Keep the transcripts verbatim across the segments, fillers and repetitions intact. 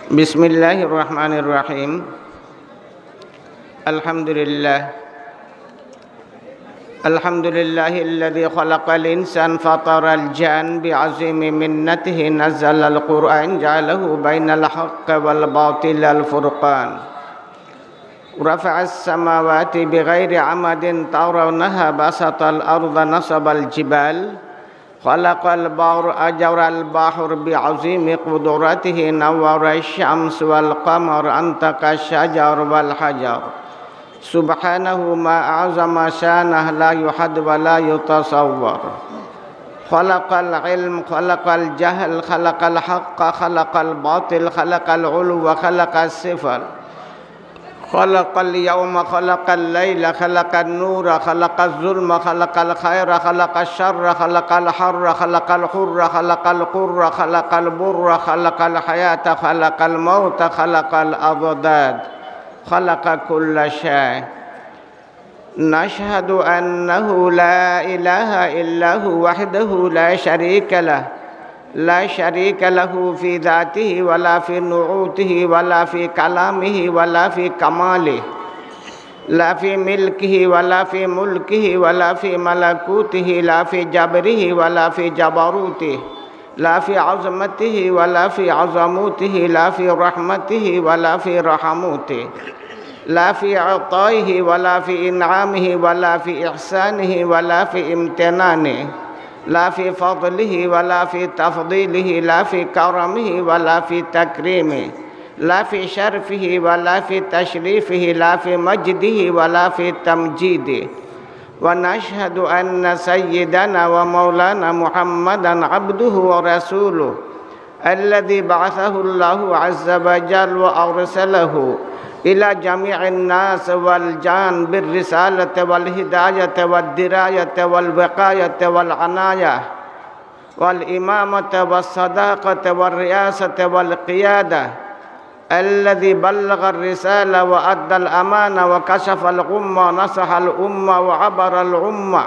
بسم الله الرحمن الرحيم. الحمد لله. الحمد لله الذي خلق الإنسان فطر الجان بعظيم منته نزل القرآن جعله بين الحق والباطل الفرقان. رفع السماوات بغير عمد ترونها بسط الأرض نصب الجبال خلق البر أجرى البحر بعظيم قدرته نور الشمس والقمر أنطق الشجر والحجر سبحانه ما أعظم شانه لا يحد ولا يتصور. خلق العلم خلق الجهل خلق الحق خلق الباطل خلق العلو خلق السفل خلق اليوم خلق الليل خلق النور خلق الظلم خلق الخير خلق الشر خلق الحر خلق الحر خلق القر خلق البر خلق الحياة خلق الموت خلق الأضداد خلق كل شيء. نشهد أنه لا إله إلا هو وحده لا شريك له، لا شريك له في ذاته ولا في نعوته ولا في كلامه ولا في كماله، لا في ملكه ولا في ملكه ولا في ملكوته، لا في جبره ولا في جبروته، لا في عظمته ولا في عظموته، لا في رحمته ولا في رحموته، لا في عطائه ولا في إنعامه ولا في إحسانه ولا في امتنانه، لا في فضله ولا في تفضيله، لا في كرمه ولا في تكريمه، لا في شرفه ولا في تشريفه، لا في مجده ولا في تمجيده. ونشهد أن سيدنا ومولانا محمدا عبده ورسوله الذي بعثه الله عز وجل وأرسله إلى جميع الناس والجان بالرسالة والهداية والدراية والوقاية والعناية والإمامة والصداقة والرئاسة والقيادة، الذي بلغ الرسالة وأدى الأمانة وكشف الغمة ونصح الأمة وعبر الأمة،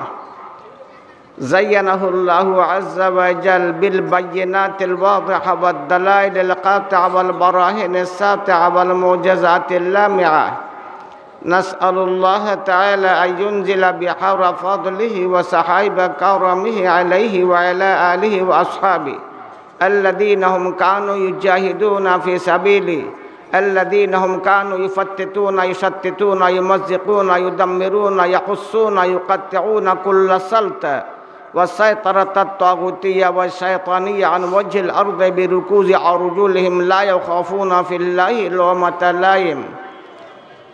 زينه الله عز وجل بالبينات الواضحة والدلائل القاطعة والبراهين الساطعة والمعجزات اللامعة. نسأل الله تعالى أن ينزل بحار فضله وسحائب كرمه عليه وعلى آله وأصحابه الذين هم كانوا يجاهدون في سبيله، الذين هم كانوا يفتتون، يشتتون، يمزقون، يدمرون، يقصون، يقطعون كل سلطة، والسيطرة الطاغوتية والشيطانية عن وجه الأرض بركوز أرجلهم لا يخافون في الله لومة لائم.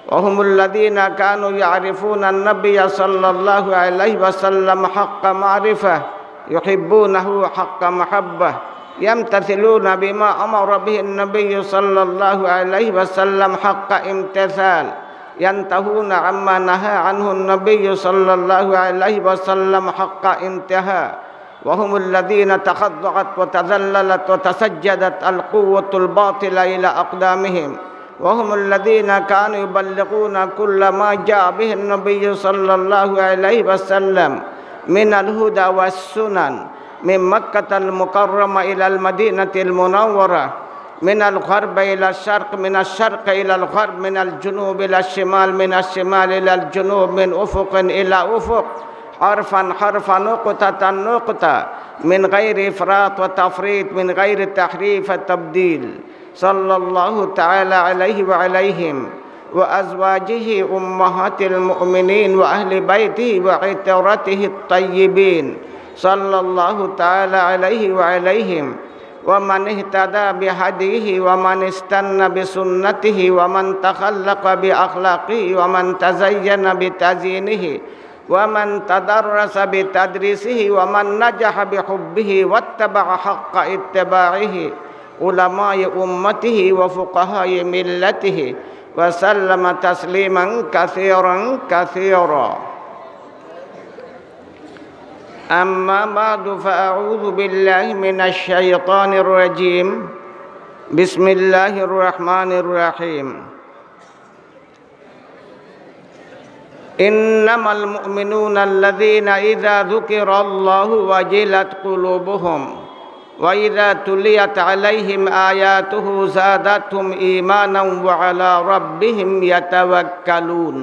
وهم الذين كانوا يعرفون النبي صلى الله عليه وسلم حق معرفة، يحبونه حق محبة، يمتثلون بما أمر به النبي صلى الله عليه وسلم حق امتثال، ينتهون عما نهى عنه النبي صلى الله عليه وسلم حق انتهاء، وهم الذين تخضعت وتذللت وتسجدت القوة الباطلة إلى أقدامهم، وهم الذين كانوا يبلغون كل ما جاء به النبي صلى الله عليه وسلم من الهدى والسنن من مكة المكرمة إلى المدينة المنورة، من الغرب إلى الشرق، من الشرق إلى الغرب، من الجنوب إلى الشمال، من الشمال إلى الجنوب، من أفق إلى أفق، حرفا حرفا، نقطة نقطة، من غير إفراط وتفريط، من غير تحريف وتبديل، صلى الله تعالى عليه وعليهم وأزواجه أمهات المؤمنين وأهل بيته وعترته الطيبين، صلى الله تعالى عليه وعليهم، ومن اهتدى بهديه ومن استن بسنته ومن تخلق بأخلاقه ومن تزين بتزيينه ومن تدرس بتدريسه ومن نجح بحبه واتبع حق اتباعه علماء أمته وفقهاء ملته وسلم تسليما كثيرا كثيرا. أما بعد، فأعوذ بالله من الشيطان الرجيم. بسم الله الرحمن الرحيم. إنما المؤمنون الذين إذا ذكر الله وجلت قلوبهم وإذا تليت عليهم آياته زادتهم إيمانا وعلى ربهم يتوكلون.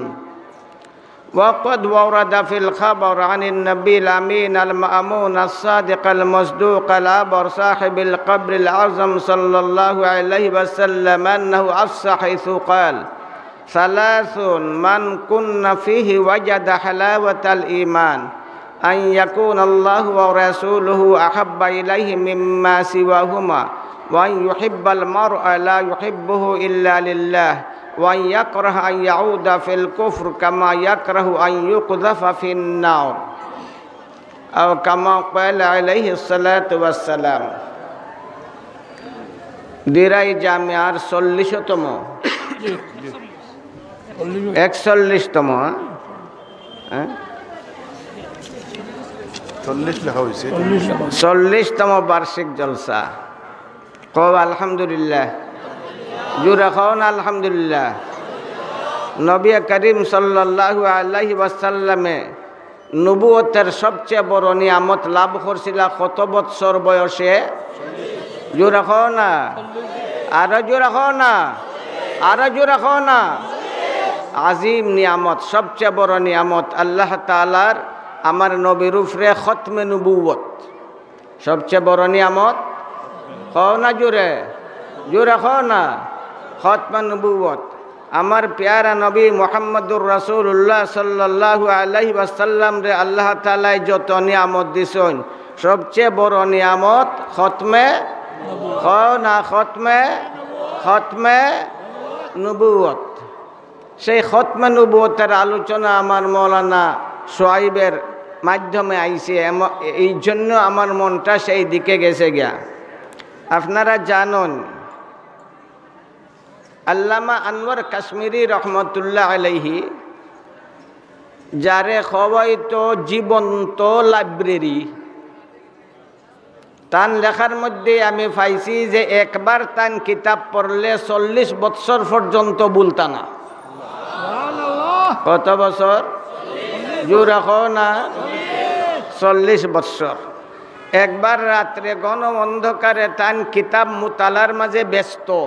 وقد ورد في الخبر عن النبي الأمين المأمون الصادق المصدوق الأبر صاحب القبر الأعظم صلى الله عليه وسلم أنه أفصح حيث قال: ثلاث من كن فيه وجد حلاوة الإيمان، أن يكون الله ورسوله أحب إليه مما سواهما، وأن يحب المرء لا يحبه إلا لله، وأن يكره أن يعود في الكفر كما يكره أن يقذف في النار. أو كما قال عليه الصلاة والسلام. দিরাই জামিয়ার চল্লিশতম, একচল্লিশতম, হ্যাঁ? হ্যাঁ? চল্লিশ লেখা হয়েছে। চল্লিশতম বার্ষিক জলসা। কও আলহামদুলিল্লাহ। জোরে কও না আলহামদুলিল্লাহ। নবী করিম সাল্লাল্লাহু আলাইহি ওয়াসাল্লামে নবুয়তের সবচেয়ে বড় নিয়ামত লাভ করছিলা কত বৎসর বয়সে? জোরে কও না, আরো জোরে কও না, আরো জোরে কও না। আজিম নিয়ামত, সবচেয়ে বড় নিয়ামত আল্লাহ তাআলার আমার নবীর উপরে খতমে নবুয়ত। সবচেয়ে বড় নিয়ামত, কও না জোরে, জোরে কও না, খতমে নবুয়ত। আমার পেয়ারা নবী মুহাম্মদুর রাসূলুল্লাহ সাল্লাল্লাহু আলাইহি ওয়াসাল্লামরে আল্লাহ তাআলায় যত নিয়ামত দিছইন, সবচেয়ে বড় নিয়ামত খতমে, কও না, খতমে, খতমে নবুয়ত। সেই খতমে নবুয়তের আলোচনা আমার মৌলানা সোহাইবের মাধ্যমে আইছে, এম-, এই জন্য আমার মনটা সেই দিকে গেছে গিয়া। আপনারা জানেন, আল্লামা আনোয়ার কাশ্মীরি রহমতুল্লাহ আলাইহি, যারে কওয়াইতো জীবন্ত লাইব্রেরি, তান লেখার মধ্যে আমি পাইছি যে একবার তান কিতাব পড়লে চল্লিশ বৎসর পর্যন্ত ভুলতা না। কত বছর? জোরে কও না, চল্লিশ বৎসর। একবার রাত্রে ঘন অন্ধকারে তান কিতাব মুতালার মাঝে ব্যস্ত,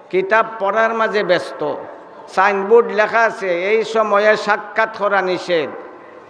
কিতাব পড়ার মাঝে ব্যস্ত। সাইনবোর্ড লেখা আছে, "এই সময়ে সাক্ষাৎ করা নিষেধ।"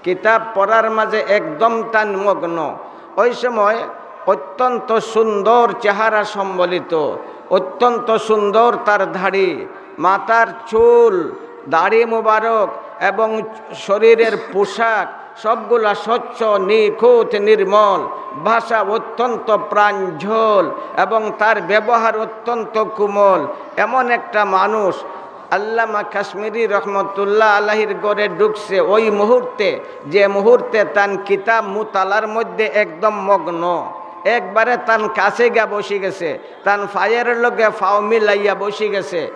কিতাব পড়ার মাঝে একদম তান মগ্ন। ওই সময় অত্যন্ত সুন্দর চেহারা সম্বলিত, অত্যন্ত সুন্দর তার দাড়ি, মাথার চুল, দাড়ি মোবারক এবং শরীরের পোশাক সবগুলা স্বচ্ছ, নিখুঁত, নির্মল, ভাষা অত্যন্ত প্রাঞ্জল এবং তার ব্যবহার অত্যন্ত কোমল। এমন একটা মানুষ আল্লামা কাশ্মীরি রহমতুল্লাহ আলাইহির ঘরে ঢুকছে, ওই মুহূর্তে, যে মুহূর্তে তান কিতাব মুতালার মধ্যে একদম মগ্ন, একবারে তান কাছে গিয়া বসি গেছে, তান পায়ের লগে পাও মিলাইয়া বসি গেছে।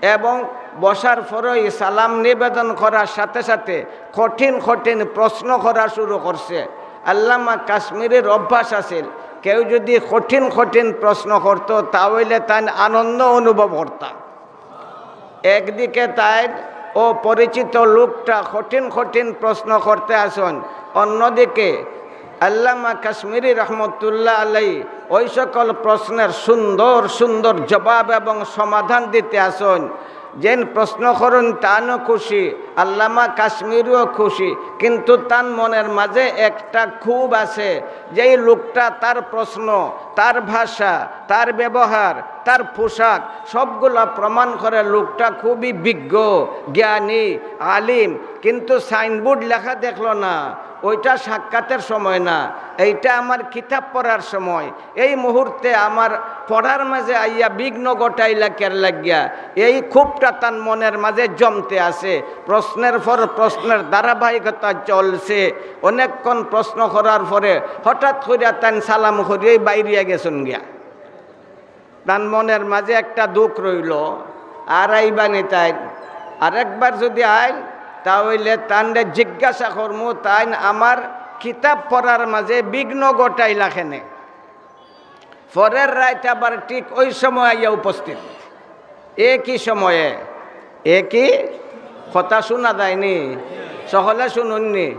এবং বসার পরেই সালাম নিবেদন করার সাথে সাথে কঠিন কঠিন প্রশ্ন করা শুরু করছে। আল্লামা কাশ্মীরির অভ্যাস আছিল, কেউ যদি কঠিন কঠিন প্রশ্ন করত, তা অইলে তাইন আনন্দ অনুভব করতা। একদিকে তাইন অপরিচিত লোকটা কঠিন কঠিন প্রশ্ন করতে আছইন, অন্যদিকে আল্লামা কাশ্মীরি রহমতুল্লাহ আলাই ওই সকল প্রশ্নের সুন্দর সুন্দর জবাব এবং সমাধান দিতে আছইন। যেইন প্রশ্ন করইন তানও খুশি, আল্লামা কাশ্মীরিও খুশি, কিন্তু তান মনের মাঝে একটা ক্ষোভ আছে, যেই লোকটা তার প্রশ্ন, তার ভাষা, তার ব্যবহার, তার পোশাক সবগুলা প্রমাণ করে লোকটা খুবই বিজ্ঞ, জ্ঞানী, আলিম, কিন্তু সাইনবোর্ড লেখা দেখলো না। ওইটা সাক্ষাতের সময় না, এইটা আমার কিতাব পড়ার সময়। এই মুহূর্তে আমার পড়ার মাঝে আইয়া বিঘ্ন ঘটাইলা কের লাগিয়া, এই ক্ষোভটা তান মনের মাঝে জমতে আছে। প্রশ্নের পর প্রশ্নের ধারাবাহিকতা চলছে। অনেকক্ষণ প্রশ্ন করার পরে হঠাৎ করিয়া তান সালাম করিয়া বাইরিয়া গেছইন গিয়া। তান মনের মাঝে একটা দুঃখ রইল, আর আইবা নি তাইন। আরেকবার যদি আইন, তা অইলে তানরে জিজ্ঞাসা করমু, তাইন আমার কিতাব পড়ার মাঝে বিঘ্ন ঘটাইলা কেনে। পরের রাইত আবার ঠিক ওই সময় আইয়া উপস্থিত। একই সময়ে, একই কথা শুনা যায়নি, সকলে শুনইননি,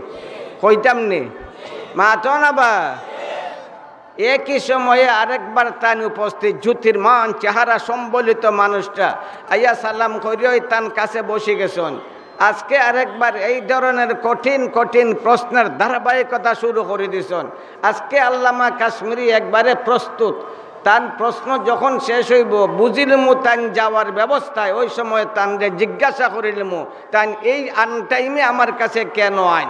কইতাম নি, মাতো না বা। একই সময়ে আরেকবার তান উপস্থিত, জ্যোতির্মান চেহারা সম্বলিত মানুষটা আইয়া সালাম করিয়া ওই তান কাছে বসি গেছইন। আজকে আরেকবার এই ধরনের কঠিন কঠিন প্রশ্নের ধারাবাহিকতা শুরু করি দিছইন। আজকে আল্লামা কাশ্মীরি একবারে প্রস্তুত। তান প্রশ্ন যখন শেষ অইবো, বুঝিলিমু তান যাওয়ার ব্যবস্থায়, ওই সময় তানরে জিজ্ঞাসা করিলিমু, তান এই আনটাইমে আমার কাছে কেন আইন?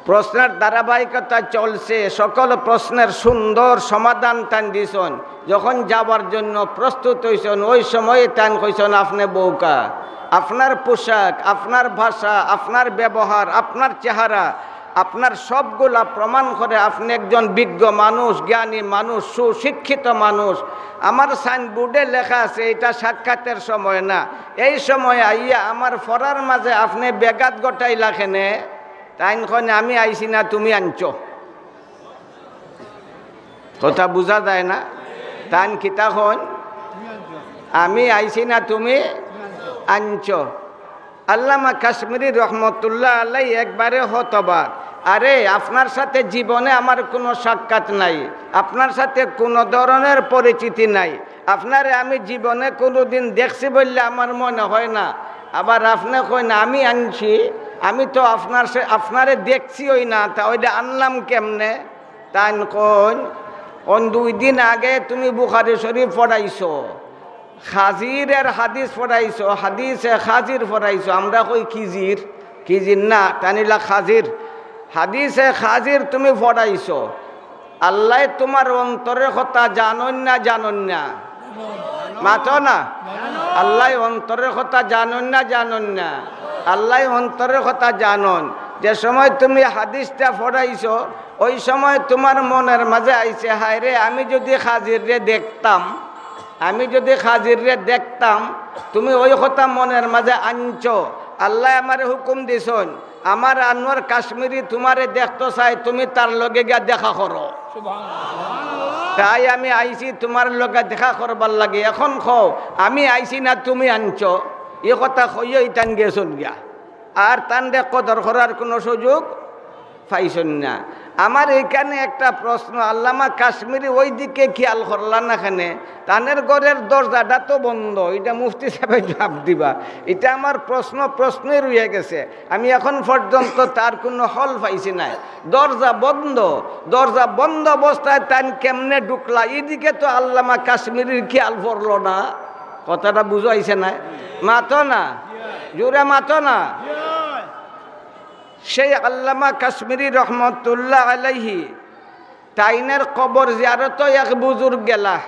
প্রশ্নের ধারাবাহিকতা চলছে, সকল প্রশ্নের সুন্দর সমাধান তান দিছইন। যখন যাওয়ার জন্য প্রস্তুত অইছইন, ওই সময়ে তান কইছইন, "আপনে বউকা, আপনার পোশাক, আপনার ভাষা, আপনার ব্যবহার, আপনার চেহারা, আপনার সবগুলা প্রমাণ করে আপনে একজন বিজ্ঞ মানুষ, জ্ঞানী মানুষ, সুশিক্ষিত মানুষ। আমার সাইনবোর্ডে লেখা আছে, এটা সাক্ষাতের সময় না। এই সময় আইয়া আমার ফরার মাঝে আপনে ব্যাঘাত ঘটাইলা কেনে?" তাইন কইন, "আমি আইছি না, তুমি আনছো।" কথা বুঝা যায় না? তাইন কিতা কইন, "আমি আইছি না, তুমি আনছো।" আল্লামা কাশ্মীরি রহমতুল্লাহ আলাই একবারে হতবাক। "আরে, আপনার সাথে জীবনে আমার কোনো সাক্ষাৎ নাই, আপনার সাথে কোনো ধরনের পরিচিতি নাই, আপনারে আমি জীবনে কোনোদিন দেখছি বললে আমার মনে হয় না। আবার আপনে কইন আমি আনছি, আমি তো আপনার সে-, আপনারে দেখছি ওই না, তা ওইটা আনলাম কেমনে?" তাইন কইন, "অন দুই দিন আগে তুমি বুখারী শরীফ পড়াইছো, খাজিরের হাদিস পড়াইছো, হাদিসে খাজির পড়াইছো।" আমরা কই কিজির, কিজির না, তাইন অইলা খাজির। হাদিসে খাজির তুমি পড়াইছো। আল্লায় তুমার অন্তরের কথা জানইন না, জানইন না? মাতো না। আল্লায় অন্তরের কথা জানইন না, জানইন না? আল্লায় অন্তরের কথা জানইন। যে সময় তুমি হাদিসটা পড়াইছো, ওই সময় তুমার মনের মাঝে আইছে, "হায় রে, আমি যদি খাজিররে দেখতাম, আমি যদি খাজিররে দেখতাম।" তুমি ওই কথা মনের মাঝে আনছো। আল্লায় আমারে হুকুম দিছইন, "আমার আনোয়ার কাশ্মীরি তুমারে দেখতো চায়, তুমি তার লগে গিয়া দেখা করো। তাই আমি আইছি তুমার লগে দেখা করবার লাগি। এখন কও, আমি আইছি না তুমি আনছো?" ই কথা কইয়া ইতান গেছইন গিয়া। আর তানরে কদর করার কোনো সুযোগ পাইছইন না। আমার এইখানে একটা প্রশ্ন, আল্লামা কাশ্মীরি ওই দিকে খেয়াল করলা না কেনে? তানের ঘরের দরজাটা তো বন্ধ, ইটা মুফতি সাহেবে জবাব দিবা। ইটা আমার প্রশ্ন, প্রশ্নই রইয়া গেছে। আমি এখন পর্যন্ত তার কোনো হল পাইছি নাই। দরজা বন্ধ, দরজা বন্ধ অবস্থায় তাইন কেমনে ঢুকলা? ইদিকে তো আল্লামা কাশ্মীরির খেয়াল পড়লো না। কথাটা বুঝাইছে না? মাতো না, জোরে মাতো না। সেই আল্লামা কাশ্মীরি রহমতুল্লাহ আলাইহি, তাইনের কবর জিয়ারতো এক বুজুর্গ গেলা।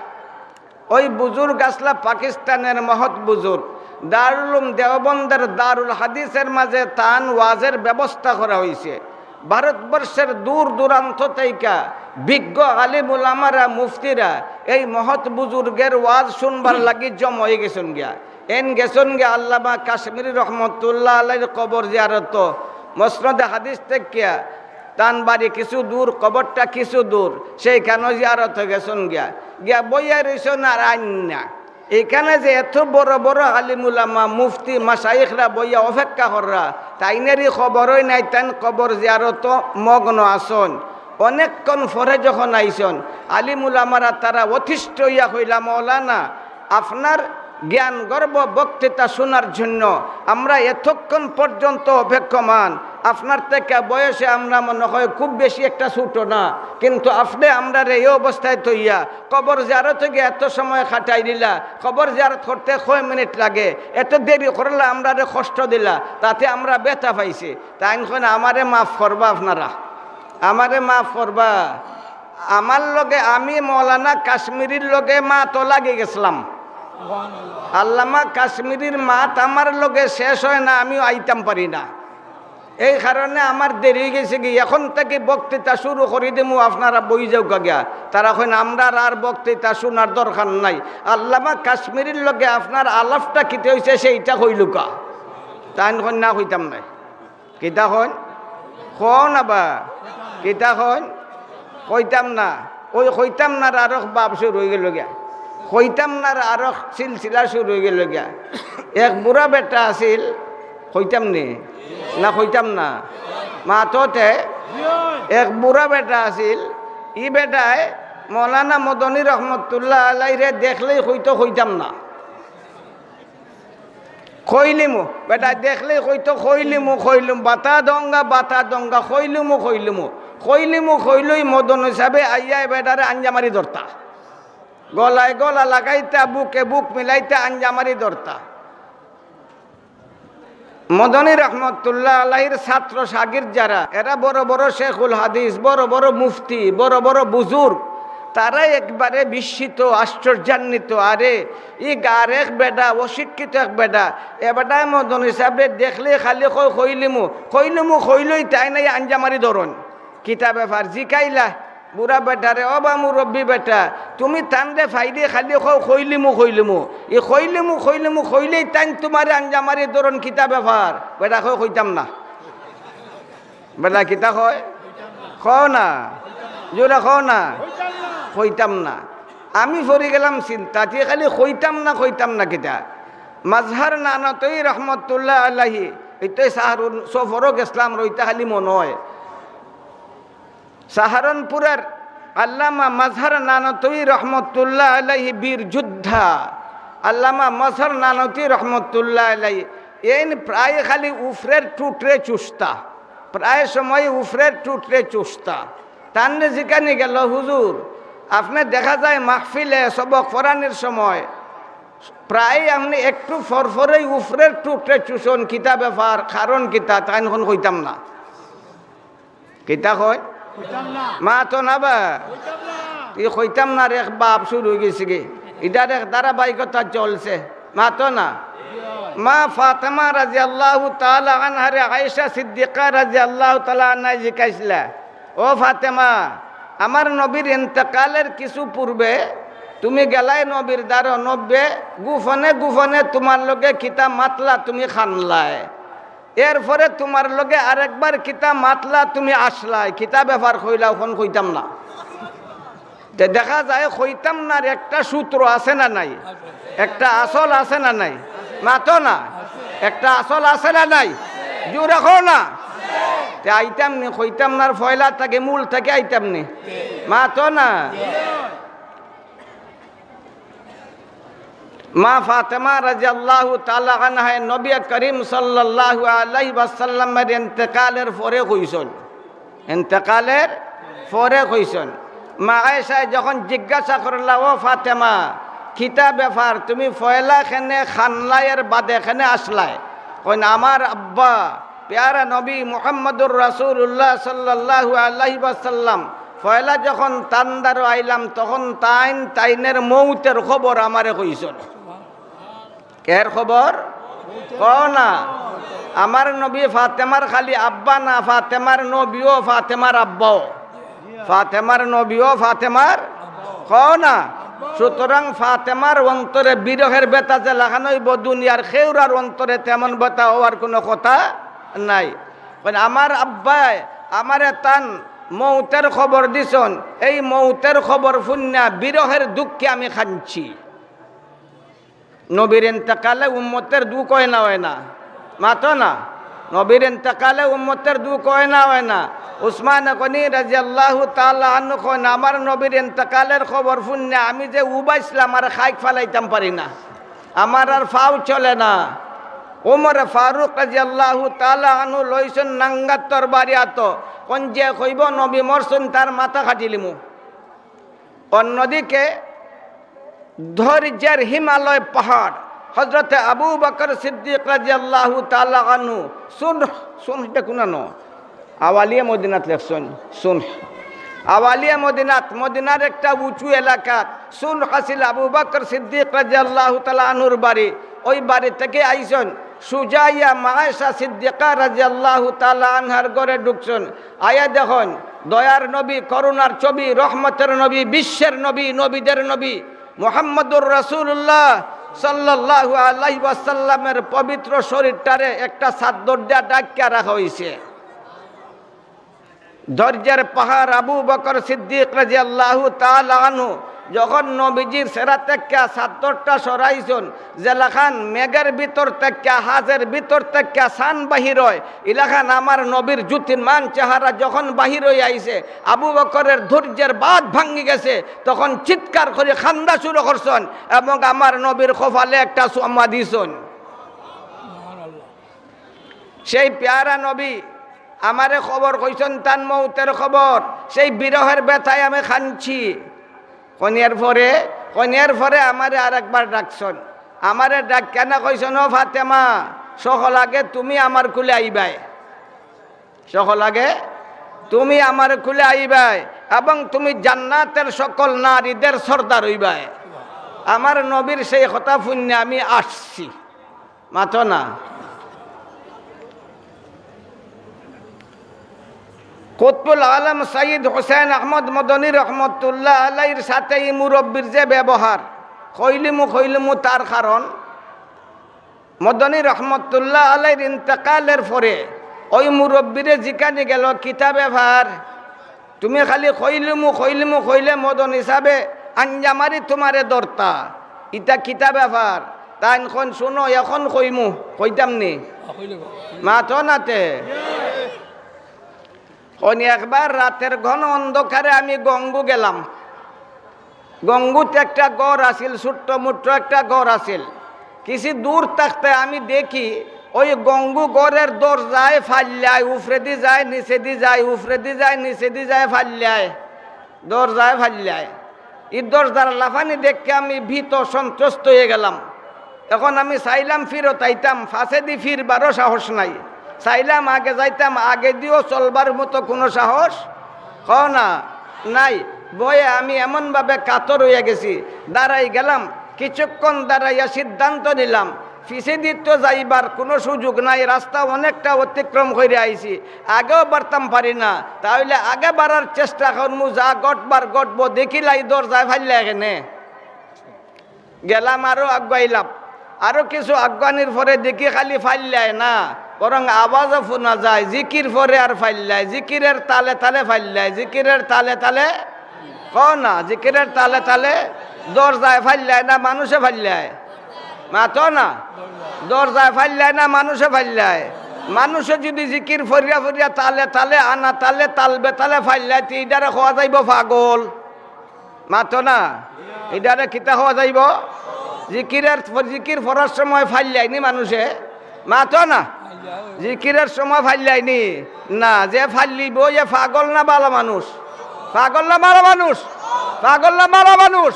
ওই বুজুর্গ আছলা পাকিস্তানের মহৎ বুজুর্গ। দারুল উলুম দেওবন্দের দারুল হাদিসের মাঝে তান ওয়াজের ব্যবস্থা করা হইছে। ভারতবর্ষের দূর দূরান্ত থাইকা বিজ্ঞ আলিম উলামারা, মুফতিরা এই মহৎ বুজুর্গের ওয়াজ শুনবার লাগি জমা হয়ে গেছইন গিয়া। এন গেছইন গিয়া আল্লামা কাশ্মীরি রহমতুল্লাহ আলাইহির কবর জিয়ারতো। মসনদে হাদিস থাকিয়া তান বাড়ি কিছু দূর, কবরটা কিছু দূর, সেইখানো জিয়ারতো গেছইন গিয়া। গিয়া বইয়া রইছইন আর আইন না। এইখানে যে এত বড় বড় আলিম উলামা, মুফতি, মাশাইখরা বইয়া অপেক্ষা কররা, তাইনেরই খবরই নাই, তাইন কবর জিয়ারতো মগ্ন আছইন। অনেকক্ষণ পরে যখন আইছইন, আলিম উলামারা তারা অতিষ্ঠ হইয়া কইলা, "মৌলানা, আপনার জ্ঞানগর্ভ বক্তৃতা শোনার জন্য আমরা এতক্ষণ পর্যন্ত অপেক্ষমান। আপনার থেকে বয়সে আমরা মনে হয় খুব বেশি একটা ছোট না, কিন্তু আপনে আমরারে এই অবস্থায় থইয়া কবর জিয়ারত গিয়া এত সময় কাটাই দিলা, কবর জিয়ারত করতে কয় মিনিট লাগে, এত দেরি করলা, আমরারে কষ্ট দিলা, তাতে আমরা ব্যথা পাইছি।" তাইন কইন, "আমারে মাফ করবা আপনারা, আমারে মাফ করবা। আমার লগে, আমি মৌলানা কাশ্মীরির লগে মাতো লাগি গেছলাম। আল্লামা কাশ্মীরির মাত আমার লগে শেষ হয় না, আমিও আইতাম পারি না। এই কারণে আমার দেরি হয়ে গেছে কি, এখন থেকে বক্তৃতা শুরু করি দিমু, আপনারা বই যাউক্কা গিয়া।" তারা কইন, "আমরার আর বক্তৃতা শোনার দরকার নাই, আল্লামা কাশ্মীরির লগে আপনার আলাপটা কিতা হইছে সেইটা কইলউক্কা।" তাইন কইন, "না, কইতাম নায়।" কিতা কইন? কও না বা। কিতা কইন? কইতাম না। ওই কইতাম নার আরক বাব শুরু হয়ে গেল গিয়া। কইতাম নার আরক সিলসিলা শুরু হয়ে গেল গিয়া। এক বুড়া বেটা আছিল, কইতাম নি? না কইতাম না? মাততে এক বুড়া বেটা আছিল, ই বেটায় মৌলানা মদনী রহমতুল্লাহ আলাইরে দেখলেই কইতো কইতাম না, কইলিমু। বেটায় দেখলেই কইতো কইলিমু, কইলিমু, বাতা দঙ্গা, বাতা দঙ্গা, কইলিমু, কইলিমু, কইলিমু, কইলই মদনী সাবে আইয়া ই বেটারে আঞ্জা মারি ধরতা, গলায় গলা লাগাইতা, বুকে বুক মিলাইতা, আঞ্জা মারি ধরতা। মদনী রহমতুল্লাহ আলাইহির ছাত্র শাগির যারা, এরা বড় বড় শেখুল হাদিস, বড় বড় মুফতি, বড় বড় বুজুর্গ, তারা একবারে বিস্মিত, আশ্চর্যান্বিত। আরে, ই গার এক বেটা, অশিক্ষিত এক বেটা, এ বেটায় মদনী সাবরে দেখলে খালি কয়, "কইলিমু, কইলিমু", কইলই তাইন আইয়া আঞ্জা মারি ধরইন। কিতা ব্যাপার? জিকাইলা বুড়া বেটারে, "ও বা মুরব্বি বেটা, তুমি তানরে ফাইলে খালি কও, 'কইলিমু, কইলিমু'। ই 'কইলিমু, কইলিমু' কইলেই তাইন তুমারে আঞ্জা মারি ধরইন, কিতা ব্যাপার?" বেটা কয়, "কইতাম না।" বেটা কিতা কয়? কও না, জোরে কও না, "কইতাম না।" আমি পড়ি গেলাম চিন্তাত, তে খালি কইতাম না, কইতাম না কিতা? মাজহার নানতই রহমতুল্লাহ আলাইহি, ইতে সাহারুন সফরও গেছলাম, রইতা খালি মনো অয়। সাহারানপুরের আল্লামা মাজহার নানতই রহমতুল্লাহ আলাইহি, বীর যোদ্ধা আল্লামা মাজহার নানতই রহমতুল্লাহ আলাইহি, এইন প্রায় খালি উফরের টুটরে চুষতা, প্রায় সময় উফরের টুটরে চুষতা। তানরে জিকানি গেল, "হুজুর, আপনে দেখা যায় মাহফিলে সবক পড়ানির সময় প্রায় আপনে একটু ফরফরেই উফরের টুটরে চুষইন, কিতা ব্যাপার, কারণ কিতা?" তাইন কইন, "কইতাম না।" কিতা কয়? কইতাম না। মাতো না বা? কইতাম না। ই কইতাম নার এক বাপ শুরু অইগেছে গি। ইটার এক ধারাবাহিকতা চলছে। মাতো না। জি অয়। মা ফাতেমা রাদিয়াল্লাহু তাআলা আনহারে আয়েশা সিদ্দিকা রাদিয়াল্লাহু তাআলা আনহায় জিকাইছিলা, "ও ফাতেমা, আমার নবীর ইন্তেকালের কিছু পূর্বে তুমি গেলায় নবীর দ্বারো, নবীয়ে গোপনে গোপনে তুমার লগে কিতা মাতলা, তুমি কানলায়।" এরপরে তুমার লগে আরেকবার কিতা মাতলা, তুমি আসলায়, কিতা ব্যাপার কইলা, অখন কইতাম না। তে দেখা যায় কইতাম নার একটা সূত্র আছে না নাই? একটা আসল আছে না নাই? মাতো না। একটা আসল আছে না নাই? জোরে কও না। তে আইতাম নি, কইতাম নার পয়লা থাকি, মূল থাকি আইতাম নি। মাতো না। মা ফাতেমা রাদিয়াল্লাহু তাআলা আনহায় নবী করিম সাল্লাল্লাহু আলাইহি ওয়াসাল্লামের ইন্তেকালের পরে কইছইন, ইন্তেকালের পরে কইছইন। মা আয়েশায় যখন জিজ্ঞাসা করলা, "ও ফাতেমা, কিতা ব্যাপার, তুমি পয়লা কেনে কানলায় আর বাদে কেনে আসলায়?" কইন, "আমার আব্বা পেয়ারা নবী মুহাম্মদুর রাসূলুল্লাহ সাল্লাল্লাহু আলাইহি ওয়াসাল্লাম পয়লা যখন তান দ্বারো আইলাম, তখন তাইন তাইনের মৌতের খবর আমারে কইছইন।" কের খবর? কও না। আমার নবী ফাতেমার খালি আব্বা না, ফাতেমার নবীও, ফাতেমার আব্বাও। ফাতেমার নবীও, ফাতেমার, কও না। সুতরাং ফাতেমার অন্তরে বিরহের ব্যথা যেলাখান অইবো, দুনিয়ার কেউরার অন্তরে তেমন ব্যথা অওয়ার কুনু কথা নাই। কইন, আমার আব্বায় আমারে তান মৌতের খবর দিছইন, এই মৌতের খবর হুনিয়া বিরহের দুঃখে আমি কানছি। নবীর ইন্তেকালে উম্মতের দুঃখ অয় না, অয় না? মাতো না। নবীর ইন্তেকালে উম্মতের দুঃখ অয় না, অয় না? উসমান গনি রাদিয়াল্লাহু তাআলা আনহু কইন, "আমার নবীর ইন্তেকালের খবর হুনিয়া আমি যে উবাইছলাম আর খাইক ফালাইতাম পারি না, আমার আর ফাও চলে না।" উমর ফারুক রাদিয়াল্লাহু তাআলা আনহু লইছইন নাঙ্গা তরবারি আতো, কইন, "যে কইবো নবী মরছইন, তার মাথা কাটিলিমু।" অন্যদিকে ধৈর্যের হিমালয় পাহাড়, হযরতে আবু বকর সিদ্দিক রাদিয়াল্লাহু তাআলা আনহু, সুনহ, সুনহ ইটা কুনানো? আওয়ালিয়া মদিনাত লেখছইন, সুনহ। আওয়ালিয়া মদিনাত, মদিনার একটা উঁচু এলাকাত সুনহ আছিল আবু বকর সিদ্দিক রাদিয়াল্লাহু তাআলা আনহুর বাড়ি। ওই বাড়ি থাকি আইছইন, সুজা আইয়া মা আয়েশা সিদ্দিকা রাদিয়াল্লাহু তাআলা আনহার ঘরে ঢুকছইন। আইয়া দেখইন, দয়ার নবী, করুণার ছবি, রহমতের নবী, বিশ্বের নবী, নবীদের নবী মুহাম্মদুর রাসূলুল্লাহ সাল্লাল্লাহু আলাইহি ওয়াসাল্লামের পবিত্র শরীরটারে একটা চাদর দিয়া ঢাকিয়া রাখা অইছে। ধৈর্যের পাহাড় আবু বকর সিদ্দিক রাদিয়াল্লাহু তাআলা আনহু যখন নবীজির চেহারা থাকিয়া চাদরটা সরাইছইন, যেলাখান মেঘের ভিতর থাকিয়া, হাজের ভিতর থাকিয়া চান বাহির অয়, ইলাখান আমার নবীর জ্যোতির্মান চেহারা যখন বাহির অইয়া আইছে, আবু বকরের ধৈর্যের বাঁধ ভাঙ্গি গেছে, তখন চিৎকার করি কান্দা শুরু করছইন এবং আমার নবীর কপালে একটা চুমা দিছইন। সেই পেয়ারা নবী আমারে খবর কইছইন, তান মউতের খবর, সেই বিরহের ব্যথায় আমি কানছি। কনিয়ার পরে, কনিয়ার পরে আমারে আরেকবার ডাকছইন। আমারে ডাকিয়া না কইছইন, "ও ফাতেমা, সকল আগে তুমি আমার কুলে আইবায়, সকল আগে তুমি আমার কুলে আইবায় এবং তুমি জান্নাতের সকল নারীদের সর্দার অইবায়।" আমার নবীর সেই কথা হুনিয়া আমি আসছি। মাতো না। কুতবুল আলম সৈয়দ হুসেন আহমদ মদনী রহমতুল্লাহ আলাইহির সাথে ই মুরব্বির যে ব্যবহার, কইলিমু কইলিমু তার কারণ, মদনী রহমতুল্লাহ আলাইহির ইন্তেকালের পরে ওই মুরব্বিরে জিকানি গেল, "কিতা ব্যাপার? তুমি খালি কইলিমু কইলিমু কইলে মদনী সাবে আঞ্জা মারি তুমারে ধরতা, ইতা কিতা ব্যাপার?" তাইন কইন, "শুনো, এখন কইমু।" কইতাম নি? মাতো না তে। কইন, "একবার রাতের ঘন অন্ধকারে আমি গঙ্গু গেলাম।" গঙ্গুত একটা ঘর আছিল, ছোট্ট মোট্ট একটা ঘর আছিল। কিছু দূর থাকতে আমি দেখি ওই গঙ্গু ঘরের দরজায় ফাল্লায়, উপরেদি যায়, নিচেদি যায়, উপরেদি যায়, নিচেদি যায়, ফাল্লায়, দরজায় ফাল্লায়। ই দরজার লাফানি দেখে আমি ভীত সন্ত্রস্ত অইয়া গেলাম। এখন আমি চাইলাম ফিরত আইতাম, পাছেদি ফিরবারও সাহস নাই। চাইলাম আগে যাইতাম, আগেদিও চলবার মতো কুনু সাহস, কও না, নাই। ভয়ে আমি এমনভাবে কাতর অইয়া গেছি, দাঁড়াই গেলাম। কিছুক্ষণ দাঁড়াইয়া সিদ্ধান্ত নিলাম, পিছেদি তো যাইবার কুনু সুযোগ নাই, রাস্তা অনেকটা অতিক্রম করিয়া আইছি, আগেও বাড়তাম পারি না, তাইলে আগে বাড়ার চেষ্টা করমু, যা ঘটবার ঘটবো, দেখিলাই দরজায় ফাল্লায় কেনে। গেলাম, আরো আগুয়াইলাম। আরো কিছু আগুয়ানির পরে দেখি খালি ফাল্লায় না, বরং আওয়াজও হুনা যায়, জিকির পড়ে আর ফাল্লায়, জিকিরের তালে তালে ফাল্লায়, জিকিরের তালে তালে, কও না, জিকিরের তালে তালে। দরজায় ফাল্লায় না, মানুষে ফাল্লায়? মাতো না। দরজায় ফাল্লায় না, মানুষে ফাল্লায়? মানুষে যদি জিকির ফরিয়া ফরিয়া তালে তালে, আনা তালে, তাল বেতালে ফাল্লায়, তে ইটারে কওয়া যাইবো পাগল? মাতো না। ইটারে কিতা কওয়া যাইবো? জিকিরের, জিকির পড়ার সময় ফাল্লায় নি মানুষে? মাতো না। জিকিরের সময় ফাল্লায় নি? না। যে ফাল্লিবো, এ পাগল না ভালা মানুষ? পাগল না ভালা মানুষ? পাগল না ভালা মানুষ?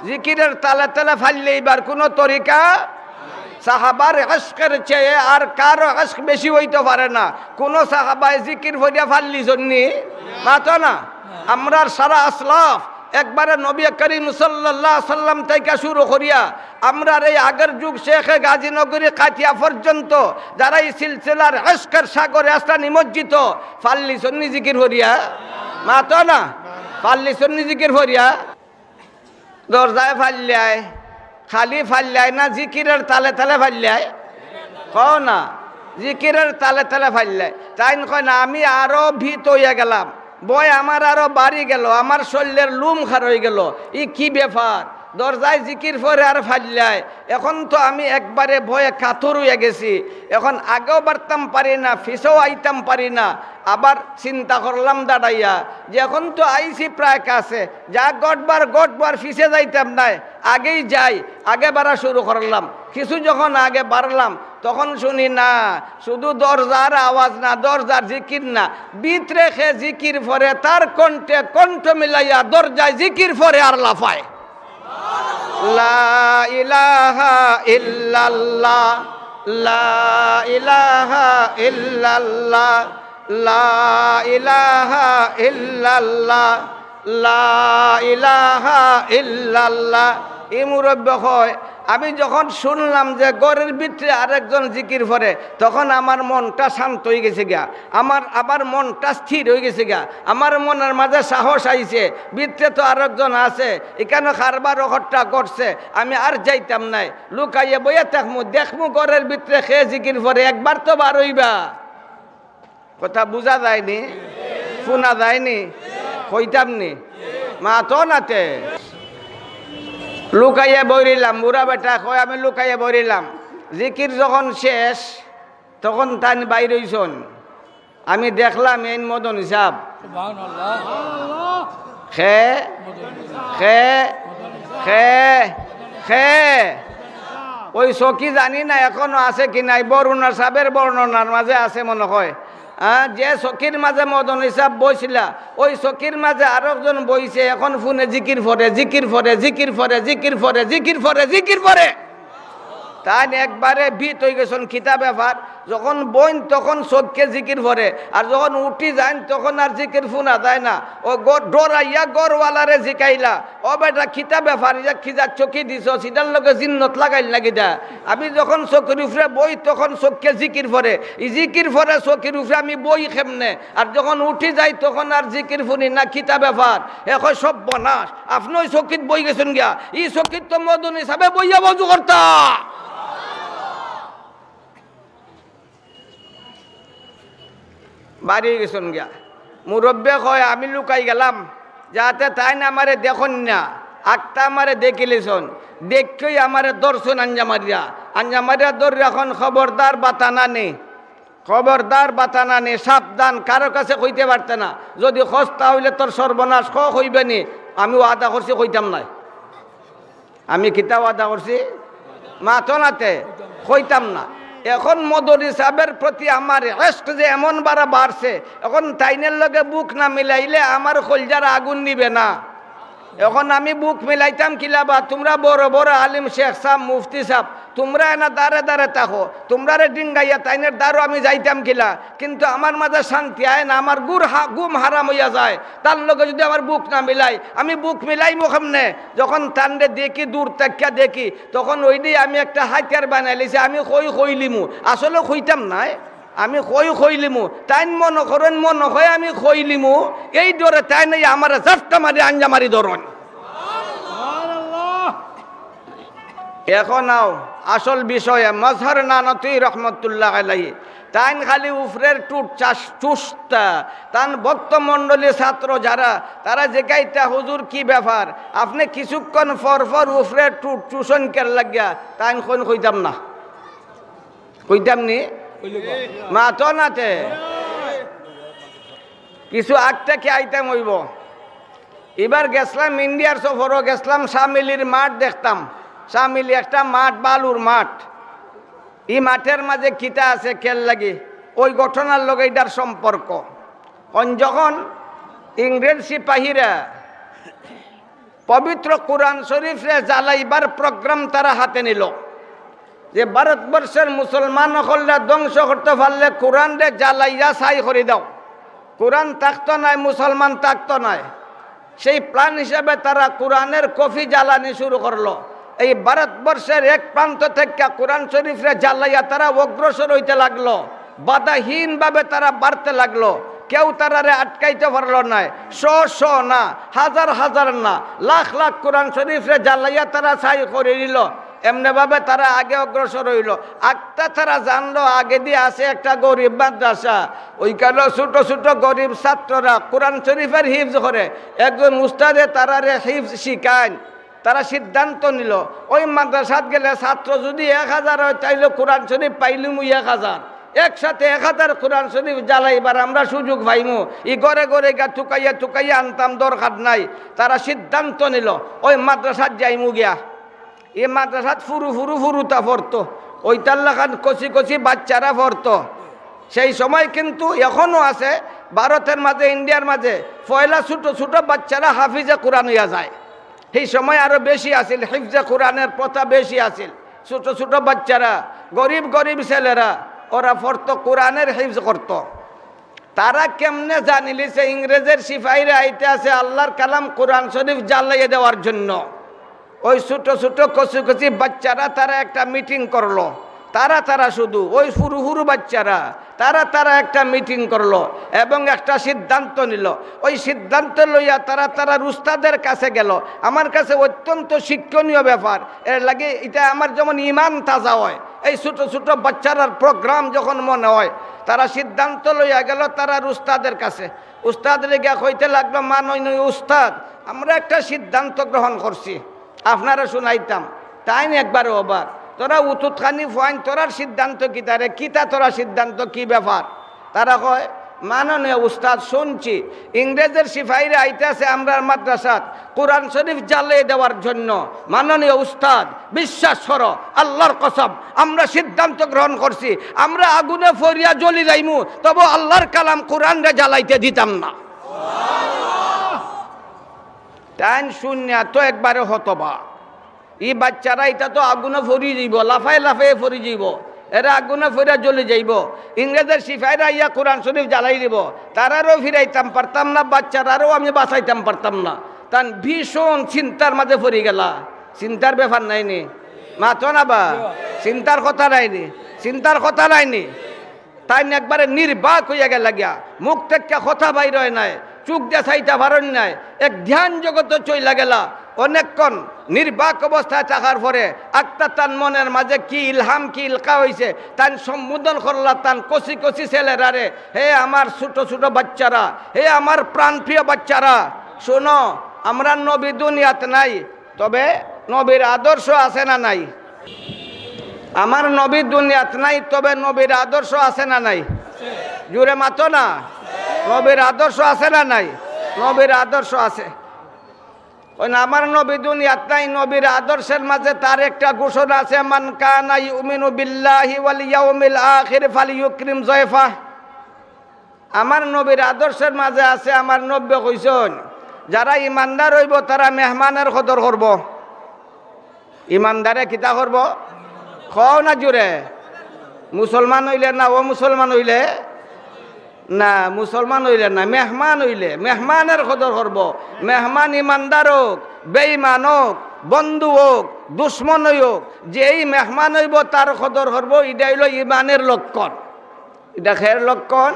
জিকিরের তালে তালে ফাল্লাইবার কুনু তরিকা? সাহাবার ইশকের চেয়ে আর কারো ইশক বেশি অইতো পারে না। কুনু সাহাবায় জিকির ফরিয়া ফাল্লিছইন নি? মাতো না। আমরার সারা আসলাফ একবারে নবী করিম সাল্লাল্লাহু আলাইহি ওয়াসাল্লাম থাকি শুরু করিয়া আমরার এই আগের যুগ শেখে গাজীনগরী কাটিয়া পর্যন্ত যারা এই সিলসিলার ইশকের সাগরে আস্তা নিমজ্জিত, ফাল্লিছইন নি জিকির ফরিয়া? মাতো না। ফাল্লিছইন নি জিকির ফরিয়া? দরজায় ফাল্লায়, খালি ফাল্লায় না, জিকিরের তালে তালে ফাল্লায়? কও না, জিকিরের তালে তালে ফাল্লায়। তাইন কইন, "আমি আরো ভীত অইয়া গেলাম, ভয় আমার আরো বাড়ি গেল, আমার শরীরের লোম খাড়া অইগেল, ই কি ব্যাপার? দরজায় জিকির পড়ে আর ফাল্লায়, এখন তো আমি একবারে ভয়ে কাতর অইয়া গেছি, এখন আগেও বাড়তাম পারি না, পিছেও আইতাম পারি না।" আবার চিন্তা করলাম দাঁড়াইয়া যে এখন তো আইছি প্রায় কাছে, যা ঘটবার ঘটবো, আর পিছে যাইতাম নায়, আগেই যাই। আগে বাড়া শুরু করলাম। কিছু যখন আগে বাড়লাম, তখন শুনি না, শুধু দরজার আওয়াজ না, দরজার জিকির না, ভিতরে কে জিকির পড়ে, তার কণ্ঠে কণ্ঠ মিলাইয়া দরজায় জিকির পড়ে আর লাফায়। লা ইলাহা ইল্লাল্লাহ, লা ইলাহা ইল্লাল্লাহ, লা ইলাহা ইল্লাল্লাহ, লা ইলাহা ইল্লাল্লাহ। ই মুরব্বি কয়, "আমি যখন শুনলাম যে ঘরের ভিতরে আরেকজন জিকির পড়ে, তখন আমার মনটা শান্ত অইগেছে গিয়া, আমার আবার মনটা স্থির অইগেছে গিয়া, আমার মনের মাঝে সাহস আইছে, ভিতরে তো আরেকজন আছে, ইখানো কারবার অখট্টা ঘটছে, আমি আর যাইতাম নায়, লুকাইয়া বইয়া থাকমু, দেখমু ঘরের ভিতরে কে জিকির পড়ে, একবার তো বার অইবা।" কথা বুঝা যায়নি? হুনা যায়নি? কইতাম নি? মাতো না তে। লুকাইয়া বইরিলাম, বুড়া বেটা কয়, "আমি লুকাইয়া বইরিলাম।" জিকির যখন শেষ, তখন তাইন বাইর অইছইন। আমি দেখলাম এইন মদনী সাব। খে, খে, খে, খে। ওই চকি জানি না এখনো আছে কি নাই, বরুণা সাবের বর্ণনার মাঝে আছে মনে হয়। হ্যাঁ, যে চকির মাঝে মদনী সাব বইছিলা, ওই চকির মাঝে আরো একজন বইছে, এখন ফোনে জিকির ফরে, জিকির ফরে, জিকির ফরে, জিকির ফরে, জিকির ফরে, জিকির ফরে। তাইন একবারে ভীত অই গেছইন, কিতা ব্যাপার? যখন বইন তখন চকিয়ে জিকির ফরে, আর যখন উঠি যাইন তখন আর জিকির ফুনা যায় না। ও গো-, ডরাইয়া ঘরওয়ালারে জিকাইলা, "ও বেটা, কিতা ব্যাপার? ইয়া কি যা চকি দিছস, ইটার লগে জিন্নত লাগাইল না কিতা?" আমি যখন চকির উপরে বই তখন চকিয়ে জিকির ফরে, ই জিকির ফরে চকির উপরে, আমি বই কেমনে? আর যখন উঠি যাই তখন আর জিকির ফুনি না, কিতা ব্যাপার? হে কয়, "সর্বনাশ, আপনে ওই চকিত বই গেছইন গিয়া, ই চকিত তো মদনী সাবে বইয়া অজু করতা।" বাড়ি গেছইন গিয়া। মুরব্বিয়ে কয়, "আমি লুকাই গেলাম, যাতে তাইন আমারে দেখইন না।" আখতা আমারে দেখিলিছইন, দেখিয়াউ আমারে ধরছইন আঞ্জা মারিয়া। আঞ্জা মারিয়া ধরিয়া কইন, "খবরদার বাতা না নি, খবরদার বাতা না নি, সাবধান, কারো কাছে কইতে পারতে না। যদি কস তা অইলে তোর সর্বনাশ, ক কইবে নি, আমি ওয়াদা করছি কইতাম নায়।" আমি কিতা ওয়াদা করছি? মাতো নাতে, কইতাম না। এখন মদনী সাবের প্রতি আমার ইশক যে এমন বাড়া বাড়ছে, এখন তাইনের লগে বুক না মিলাইলে আমার কইলজার আগুন নিবে না। এখন আমি বুক মিলাইতাম কিলা বা? তুমরা বড় বড় আলিম, শেখ সাব, মুফতি সাব, তুমরা এনা দারে দারে থাকো, তুমরারে ডিঙ্গাইয়া তাইনের দারো আমি যাইতাম কিলা? কিন্তু আমার মাঝে শান্তি আয় না, আমার গুর হা-, ঘুম হারাম অইয়া যায়। তার লগে যদি আমার বুক না মিলাই, আমি বুক মিলাইমু কেমনে? যখন তানরে দেখি, দূর থাকিয়া দেখি, তখন ওইডি আমি একটা হাতিয়ার বানাইলিছি, আমি কই কইলিমু, আসলে কইতাম নায়, আমি কই কইলিমু। তাইন মনো করইন, মনো কয় আমি কইলিমু, এই ডরে তাইন এই আমারে জাফটা মারি আঞ্জা মারি ধরইন। এখন আও আসল বিষয়ে, মজহার নানতুই রহমতুল্লাহ আলাইহি, তাইন খালি উফরের টুট চাষ-, চুষতা, তান ভক্তমণ্ডলী ছাত্র যারা, তারা জিকাইতা, "হুজুর, কি ব্যাপার? আপনে কিছুক্ষণ পর পর উফরের টুট চুষইন কের লাগিয়া?" তাইন কইন, "কইতাম না।" কইতাম নি? মাতো নাতে। কিছু আগ থাকি আইতাম অইবো। ইবার গেছলাম ইন্ডিয়ার সফরো, গেছলাম শামিলির মাঠ দেখতাম। শামিলি একটা মাঠ, বালুর মাঠ। ই মাঠের মাঝে কিতা আছে কের লাগি, ওই ঘটনার লগে ইটার সম্পর্ক। অন যখন ইংরেজ সিপাহীরা পবিত্র কোরআন শরীফরে জ্বালাইবার প্রোগ্রাম তারা হাতে নিল, যে ভারতবর্ষের মুসলমান অকলরে ধ্বংস করতে পারলে কোরআনরে জ্বালাইয়া ছাই করি দাও। কোরআন থাকতো নায়, মুসলমান থাকতো নায়। সেই প্ল্যান হিসাবে তারা কোরআনের কপি জ্বালানি শুরু করলো। এই ভারতবর্ষের এক প্রান্ত থেকে কোরআন শরীফরে জ্বালাইয়া তারা অগ্রসর হইতে লাগলো। বাধাহীনভাবে তারা বাড়তে লাগলো, কেউ তারারে আটকাইতে পারলো নায়। শ শ না, হাজার হাজার না, লাখ লাখ কোরআন শরীফরে জ্বালাইয়া তারা ছাই করি দিল। এমনেভাবে তারা আগে অগ্রসর হইল। আখতা তারা জানলো আগেদি আছে একটা গরিব মাদ্রাসা, ওইখানো ছোট ছোট গরিব ছাত্ররা কোরআন শরীফের হিফজ করে, একজন উস্তাদে তারারে হিফজ শিখাইন। তারা সিদ্ধান্ত নিল, ওই মাদ্রাসাত গেলে ছাত্র যদি এক হাজার হয়, তাইলে কোরআন শরীফ পাইলিমু এক হাজার। একসাথে এক হাজার কোরআন শরীফ জ্বালাইবার আমরা সুযোগ পাইমু। ই ঘরে ঘরে গিয়া তুকাইয়া তুকাইয়া আনতাম, দরকার নাই। তারা সিদ্ধান্ত নিল, ওই মাদ্রাসাত যাইমু গিয়া। ই মাদ্রাসাত ফুরু ফুরু ফুরুতা পড়তো, ওইটার লাখান কচি কচি বাচ্চারা পড়তো। সেই সময় কিন্তু এখনো আছে ভারতের মাঝে, ইন্ডিয়ার মাঝে পয়লা ছোট ছোট বাচ্চারা হাফিজে কোরআন হইয়া যায়। সেই সময় আরো বেশি আছিল, হিফজে কোরআনের প্রথা বেশি আছিল। ছোট ছোট বাচ্চারা, গরিব গরিব ছেলেরা, ওরা পড়তো, কোরআনের হিফজ করতো। তারা কেমনে জানিলিছে ইংরেজের সিপাহীরা আইতে আছে আল্লাহর কালাম কোরআন শরীফ জ্বালাইয়া দেওয়ার জন্য? ওই ছোট ছোট কচি কচি বাচ্চারা তারা একটা মিটিং করলো, তারা তারা শুধু ওই হুরু হুরু বাচ্চারা, তারা তারা একটা মিটিং করলো এবং একটা সিদ্ধান্ত নিল। ওই সিদ্ধান্ত লইয়া তারা তারা উস্তাদের কাছে গেল। আমার কাছে অত্যন্ত শিক্ষণীয় ব্যাপার, এর লাগি এটা আমার যেমন ইমান তাজা হয়। এই ছোট ছোট বাচ্চারার প্রোগ্রাম যখন মনে হয়, তারা সিদ্ধান্ত লইয়া গেল তারার উস্তাদের কাছে। উস্তাদরে গিয়া কইতে লাগলো, "মাননীয় উস্তাদ, আমরা একটা সিদ্ধান্ত গ্রহণ করছি।" আপনারে শুনাইতাম। তাইন একবারে অবাক, "তোরা উতুত খানি ফুয়াইন, তোরার সিদ্ধান্ত কিতা রে? কিতা তোরা সিদ্ধান্ত, কি ব্যাপার?" তারা কয়, "মাননীয় উস্তাদ, শুনছি ইংরেজের সিপাহীরা আইতাছে আমরার মাদ্রাসাত কোরআন শরীফ জ্বালিয়ে দেওয়ার জন্য। মাননীয় উস্তাদ, বিশ্বাস করো, আল্লাহর কসম, আমরা সিদ্ধান্ত গ্রহণ করছি, আমরা আগুনে ফরিয়া জ্বলি যাইমু, তবু আল্লাহর কালাম কোরআনরে জ্বালাইতে দিতাম না।" তাইন শুনিয়া তো একবারে হতবাক। ই বাচ্চারা, ইতা তো আগুনে ফরি যাইবো, লাফায় লাফায় ফরি যাইবো, এরা আগুনে ফরিয়া জ্বলি যাইবো। ইংরেজের সিপাহীরা আইয়া কোরআন শরীফ জ্বালাই দিবো, তারারেও ফিরাইতাম পারতাম না, বাচ্চারারেও আমি বাঁচাইতাম পারতাম না। তান ভীষণ চিন্তার মাঝে পড়ি গেলা। চিন্তার ব্যাপার নাইনি? মাতো না বা? চিন্তার কথা নাইনি? চিন্তার কথা নাইনি? তাইন একবারে নির্বাক অইয়া গেলা গিয়া, মুখ থাকি কথা বাইর অয় নায়, চউখ দিয়া চাইতা পারইন নায়, এক ধ্যান জগতো চইলা গেলা। অনেকক্ষণ নির্বাক অবস্থায় থাকার পরে আক্তা তান মনের মাঝে কি ইলহাম, কি ইলকা অইছে, তাইন সম্বোধন করলা তান কচি কচি ছেলেরারে, "হে আমার ছোট ছোট বাচ্চারা, হে আমার প্রাণপ্রিয় বাচ্চারা, শোনো, আমরা নবী দুনিয়াত নাই, তবে নবীর আদর্শ আছে না নাই? আমার নবী দুনিয়াত নাই, তবে নবীর আদর্শ আছে না নাই? জোরে মাতো না। নবীর আদর্শ আছে না নাই? নবীর আদর্শ আছে।" ওই না, আমার নবী দুনিয়াত নাই, নবীর আদর্শের মাঝে তার একটা ঘোষণা আছে, "মান কানা ইউমিনু বিল্লাহি ওয়াল ইয়াউমিল আখির ফালইউকরিম যায়ফা।" আমার নবীর আদর্শের মাঝে আছে, আমার নবী কইছইন, "যারা ইমানদার অইবো, তারা মেহমানের কদর করবো।" ইমানদারে কিতা করবো? কও না জোরে। মুসলমান অইলে না, অমুসলমান অইলে না, মুসলমান অইলে না, মেহমান অইলে মেহমানের কদর করবো। মেহমান ইমানদার অউক, বেইমান অউক, বন্ধু অউক, দুশমন অউক, যেই মেহমান অইবো, তার কদর করবো। ইটা অইলো ইমানের লক্ষণ। ইটা কের লক্ষণ?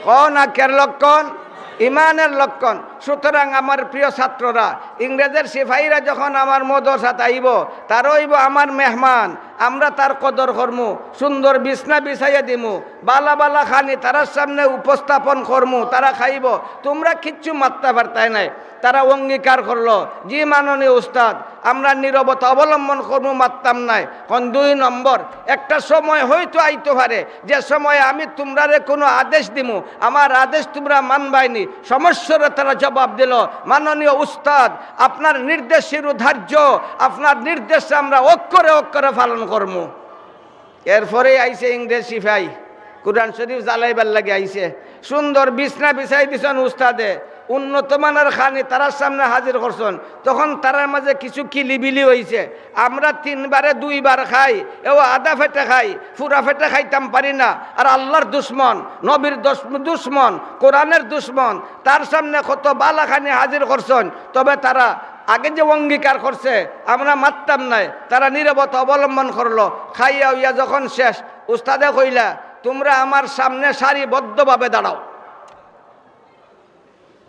কও না, কের লক্ষণ? ইমানের লক্ষণ। সুতরাং আমার প্রিয় ছাত্ররা, ইংরেজের সিপাহীরা যখন আমার মাদ্রাসাত আইবো, তারা অইবো আমার মেহমান, আমরা তার কদর করমু, সুন্দর বিছনা বিছাইয়া দিমু, বালা বালা খানি তারার সামনে উপস্থাপন করমু, তারা খাইবো, তুমরা কিচ্ছু মাততা পারতায় নায়। তারা অঙ্গীকার করলো, "জি মাননীয় উস্তাদ, আমরা নীরবতা অবলম্বন করমু, মাততাম নায়।" এখন দুই নম্বর, একটা সময় হয়তো আইতো পারে, যে সময় আমি তুমরারে কোনো আদেশ দিমু, আমার আদেশ তুমরা মানবায়নি। সমস্যারে তারা জবাব দিলো, "মাননীয় উস্তাদ, আপনার নির্দেশ শিরোধার্য, আপনার নির্দেশ আমরা অক্ষরে অক্ষরে পালন করমু।" এরপরে আইছে ইংরেজ সিপাহী, কোরআন শরীফ জ্বালাইবার লাগি আইছে। সুন্দর বিছনা বিছাই দিছইন উস্তাদে, উন্নত মানের খানি তারার সামনে হাজির করছইন। তখন তারার মাঝে কিছু কিলিবিলি অইছে। আমরা তিনবারে দুইবার খাই, এও আধা পেটে খাই, পুরা পেটে খাইতাম পারি না। আর আল্লাহর দুশমন, নবীর দশ-, দুশমন, কোরআনের দুশমন, তার সামনে কত বালা খানি হাজির করছইন। তবে তারা আগে যে অঙ্গীকার করছে, আমরা মাততাম নায়, তারা নীরবতা অবলম্বন করলো। খাইয়া অইয়া যখন শেষ, উস্তাদে কইলা, "তুমরা আমার সামনে সারিবদ্ধভাবে দাঁড়াও।"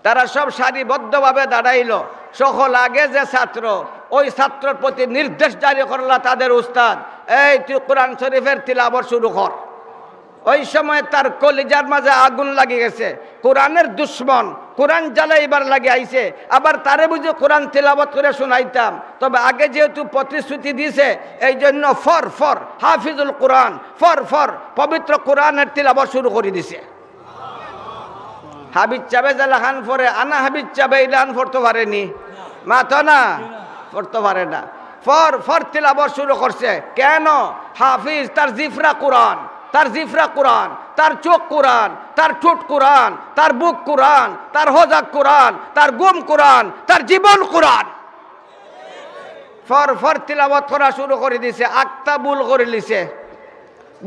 তারা সব সারিবদ্ধভাবে দাঁড়াইলো। সকল আগে যে ছাত্র, ওই ছাত্রর প্রতি নির্দেশ জারি করলা তাদের উস্তাদ, "এই, তুই কোরআন শরীফের তিলাওয়াত শুরু কর।" ওই সময় তার কলিজার মাঝে আগুন লাগি গেছে। কোরআনের দুশমন, কোরআন জ্বালাইবার লাগি আইছে, আবার তারে বুঝি কোরআন তিলাওয়াত করে শুনাইতাম। তবে আগে যেহেতু প্রতিশ্রুতি দিছে, এই জন্য for for Hafizul Quran, for for পবিত্র কোরআনের তিলাওয়াত শুরু করি দিছে। হাফিজ সাবে যেলাখান পড়ে, আনা হাফিজ সাবে ইলাখান পড়তো পারেনি, মাতো না, পড়তো পারে না। ফর ফর তিলাওয়াত শুরু করছে। কেন? হাফিজ, তার জিফরা কোরআন, তার জিফরা কোরআন, তার চোখ কোরআন, তার ঠোঁট কোরআন, তার বুক কোরআন, তার হজাক কোরআন, তার ঘুম কোরআন, তার জীবন কোরআন। ফর ফর তিলাওয়াত করা শুরু করি দিছে, আক্তা ভুল করি লিছে।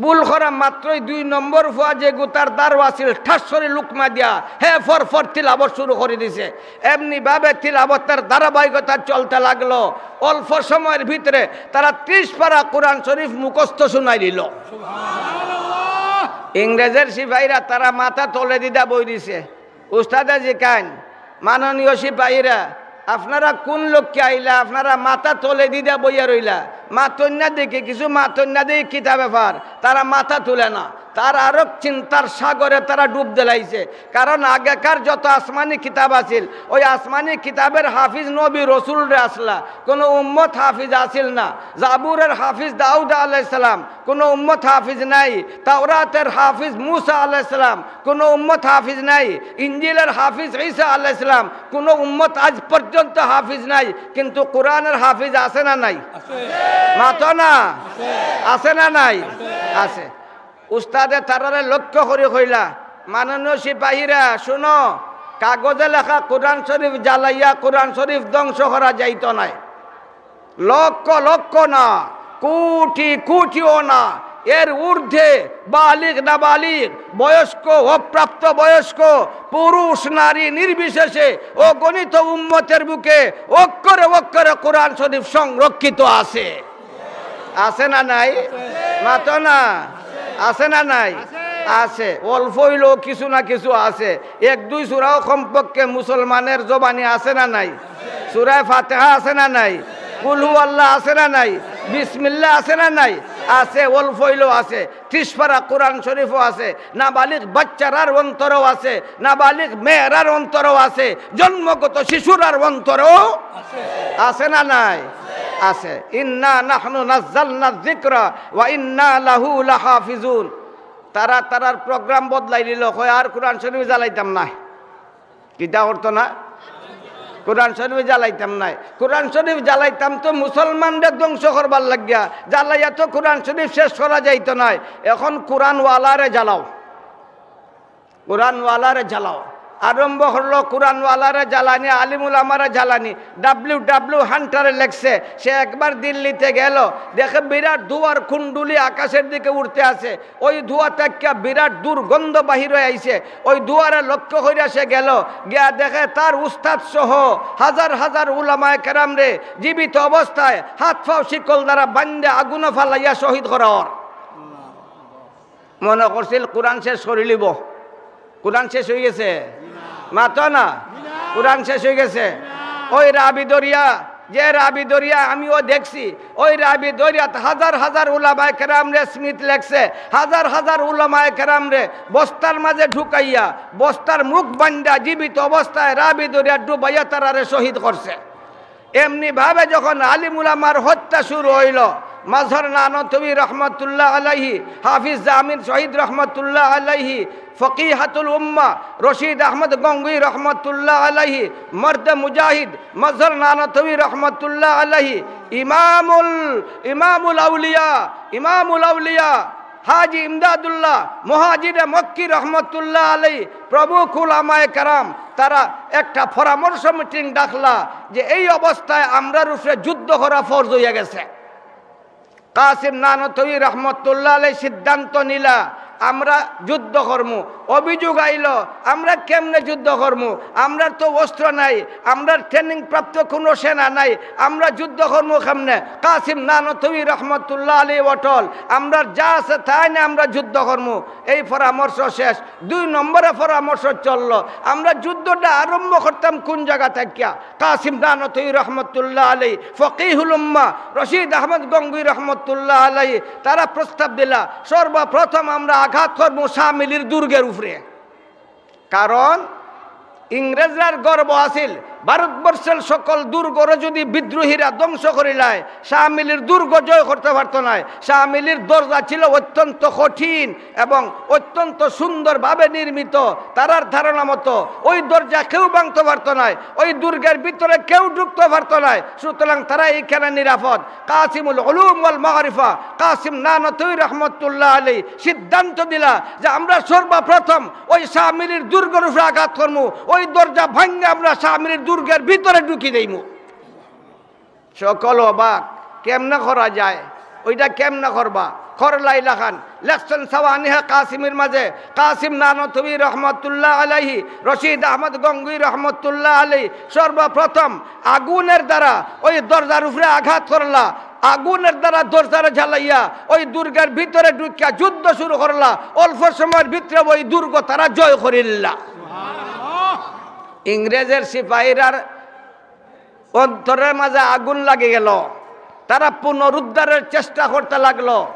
ভুল করা মাত্রই দুই নম্বর ফুয়া যেগু তার দারো আছিল, ঠাস করি লুকমা দিয়া হে ফর ফর তিলাওয়াত শুরু করি দিছে। এমনি ভাবে তিলাওয়াতের ধারাবাহিকতা চলতে লাগলো। অল্প সময়ের ভিতরে তারা ত্রিশ পারা কোরআন শরীফ মুখস্থ শুনাই দিল। ইংরেজের সিপাহীরা তারা মাথা তলে দিদা বই দিছে। উস্তাদে জিকাইন, "মাননীয় সিপাহীরা, আপনারা কোন লক্ষ্যে আইলা? আপনারা মাথা তলে দিদা বইয়া রইলা।" মাতইন না দেখি, কিছু মাতইন না দেখি কিতা ব্যাপার, তারা মাথা তুলে না। তার আরক চিন্তার সাগরে তারা ডুব দিলাইছে। কারণ আগেকার যত আসমানি কিতাব আছিল, ওই আসমানি কিতাবের হাফিজ নবী রসুলরে আছলা, কোনো উম্মত হাফিজ আছিল না। জাবুরের হাফিজ দাউদ আলাইহিস সালাম, কোনো উম্মত হাফিজ নাই। তাওরাতের হাফিজ মুসা আলাইহিস সালাম, কোনো উম্মত হাফিজ নাই। ইঞ্জিলের হাফিজ ঈসা আলাইহিস সালাম, কোনো উম্মত আজ পর্যন্ত হাফিজ নাই। কিন্তু কোরআনের হাফিজ আছে না নাই? মাতো না। আছে না নাই? আছে। উস্তাদে তারারে লক্ষ্য করি কইলা, "মাননীয় সিপাহীরা, শুনো, কাগজে লেখা কোরআন শরীফ জ্বালাইয়া কোরআন শরীফ ধ্বংস করা যাইতো নায়। লক্ষ লক্ষ না, কোটি কোটিও না, এর ঊর্ধ্বে বালিগ নাবালিগ, বয়স্ক অপ্রাপ্ত বয়স্ক, পুরুষ নারী নির্বিশেষে অগণিত উম্মতের বুকে অক্ষরে অক্ষরে কোরআন শরীফ সংরক্ষিত আছে।" আছে না নাই? মাতো না। আছে না নাই? আছে। অল্প অইলেও কিছু না কিছু আছে। এক দুই সূরাও কমপক্ষে মুসলমানের জবানি আছে না নাই? সূরায়ে ফাতিহা আছে না নাই? কুল হু আল্লাহ আছে না নাই? বিসমিল্লাহ আছে না নাই? আছে, অল্প অইলেও আছে। ত্রিশ পারা কোরআন শরীফও আছে, নাবালিগ বাচ্চারার অন্তরেও আছে, নাবালিগ মেয়েরার অন্তরেও আছে, জন্মগত শিশুরার অন্তরেও আছে না নাই? আছে। ইন্না নাহনু নাজ্জালনা যিকরা ওয়া ইন্না লাহু লাহাফিজুন। তারা তারার প্রোগ্রাম বদলাই দিল, কয়, "আর কোরআন শরীফ জ্বালাইতাম না।" কিতা করতো না? কোরআন শরীফ জ্বালাইতাম নায়। কোরআন শরীফ জ্বালাইতাম তো মুসলমানরে ধ্বংস করবার লাগিয়া, জ্বালাইয়া তো কোরআন শরীফ শেষ করা যাইতো নায়। এখন কোরআনওয়ালারে জ্বালাও, কোরআনওয়ালারে জ্বালাও। আরম্ভ করলো কোরআনওয়ালারে জ্বালানি, আলিম উলামারে জ্বালানি। ডাব্লিউ ডাব্লিউ হান্টারে লেখছে, সে একবার দিল্লিতে গেল, দেখে বিরাট ধোঁয়ার কুণ্ডুলি আকাশের দিকে উঠতে আছে। ওই ধোঁয়া থাকিয়া বিরাট দুর্গন্ধ বাহির অই আইছে। ওই ধোঁয়ারে লক্ষ্য করিয়া সে গেল, গিয়া দেখে তার উস্তাদ সহ হাজার হাজার উলামায়ে কেরামরে জীবিত অবস্থায় হাত পাও শিকল দ্বারা বান্ধে আগুনো ফালাইয়া শহীদ করা অর। মনো করছিল কোরআন শেষ করিলিবো, কোরআন শেষ অই গেছে? মাতো না। কোরআন শেষ অই গেছে? ওই রাবি দরিয়া, যে রাবি দরিয়া আমিও দেখছি, ওই রাবি দরিয়াত হাজার হাজার উলামায়ে কেরামরে স্মৃতি লেখছে, হাজার হাজার উলামায়ে কেরামরে বস্তার মাঝে ঢুকাইয়া, বস্তার মুখ বান্ধা জীবিত অবস্থায় রাবি দরিয়াত ডুবাইয়া তারারে শহীদ করছে। এমনি ভাবে যখন আলিম উলামার হত্যা শুরু অইলো, মাজহার নানতবী রহমতুল্লাহ আলাইহি, হাফিজ জামিন শহীদ রহমতুল্লাহ আলাইহি, ফকিহাতুল উম্মাহ রশিদ আহমদ গঙ্গুই রহমতুল্লাহ আলাইহি, মর্দে মুজাহিদ মাজহার নানতবী রহমতুল্লাহ আলাইহি, ইমামুল, ইমামুল আউলিয়া, ইমামুল আউলিয়া হাজী ইমদাদুল্লাহ মুহাজিরে মক্কি রহমতুল্লাহ আলাইহি, প্রমুখ উলামায়ে কেরাম, তারা একটা পরামর্শ মিটিং ডাকলা যে এই অবস্থায় আমরার উপরে যুদ্ধ করা ফরজ অইয়া গেছে। কাসিম নানতবী রহমতুল্লাহ আলাইহি সিদ্ধান্ত নিলা, আমরা যুদ্ধ করমু। অভিযোগ আইলো, আমরা কেমনে যুদ্ধ করমু? আমরার তো অস্ত্র নাই, আমরার ট্রেনিং প্রাপ্ত কোনো সেনা নাই, আমরা যুদ্ধ করমু কেমনে? কাসিম নানতবী রহমতুল্লাহ আলাইহি অটল, আমরার যা আছে তাই নিয়া আমরা যুদ্ধ করমু। এই পরামর্শ শেষ। দুই নম্বরে পরামর্শ চললো, আমরা যুদ্ধটা আরম্ভ করতাম কোন জায়গা থাকিয়া? কাসিম নানতবী রহমতুল্লাহ আলাইহি, ফকিহুল উম্মাহ রশিদ আহমদ গঙ্গুই রহমতুল্লাহ আলাইহি, তারা প্রস্তাব দিলা, সর্বপ্রথম আমরা আঘাত করমু শামিলির দুর্গের উপরে। কারণ ইংরেজরার গর্ব আছিল, ভারতবর্ষের সকল দুর্গরে যদি বিদ্রোহীরা ধ্বংস করিলায়, শামিলির দুর্গ জয় করতে পারতো নায়। শামিলির দরজা ছিল অত্যন্ত কঠিন এবং অত্যন্ত সুন্দরভাবে নির্মিত। তারার ধারণা মতো ওই দরজা কেউ ভাঙতে পারতো নায়, ওই দুর্গের ভিতরে কেউ ঢুকতে পারতো নায়। সুতরাং তারা এইখানে নিরাপদ। কাসিমুল উলুম ওয়াল মারিফা কাসিম নানতবী রহমতুল্লাহ আলাইহি সিদ্ধান্ত দিলা যে আমরা সর্বপ্রথম ওই শামিলির দুর্গর উপরে আঘাত করমু, ওই দরজা ভাঙ্গে আমরা শামিলির দুর্গের ভিতরে ঢুকি দেইমু। সকল অবাক, কেমনে করা যায়? ওইটা কেমনে করবা? করলা ইলাখান। লেখছেন সাওয়ানিহে কাসিমির মাঝে, কাসিম নানতবী রহমতুল্লাহ আলাইহি, রশিদ আহমদ গঙ্গুই রহমতুল্লাহ আলাইহি সর্বপ্রথম আগুনের দ্বারা ওই দরজার উপরে আঘাত করলা, আগুনের দ্বারা দরজারে জ্বালাইয়া ওই দুর্গের ভিতরে ঢুকিয়া যুদ্ধ শুরু করলা। অল্প সময়ের ভিতরে ওই দুর্গ তারা জয় করিল্লা। ইংরেজের সিপাহীরার অন্তরের মাঝে আগুন লাগি গেল, তারা পুনরুদ্ধারের চেষ্টা করতে লাগলো।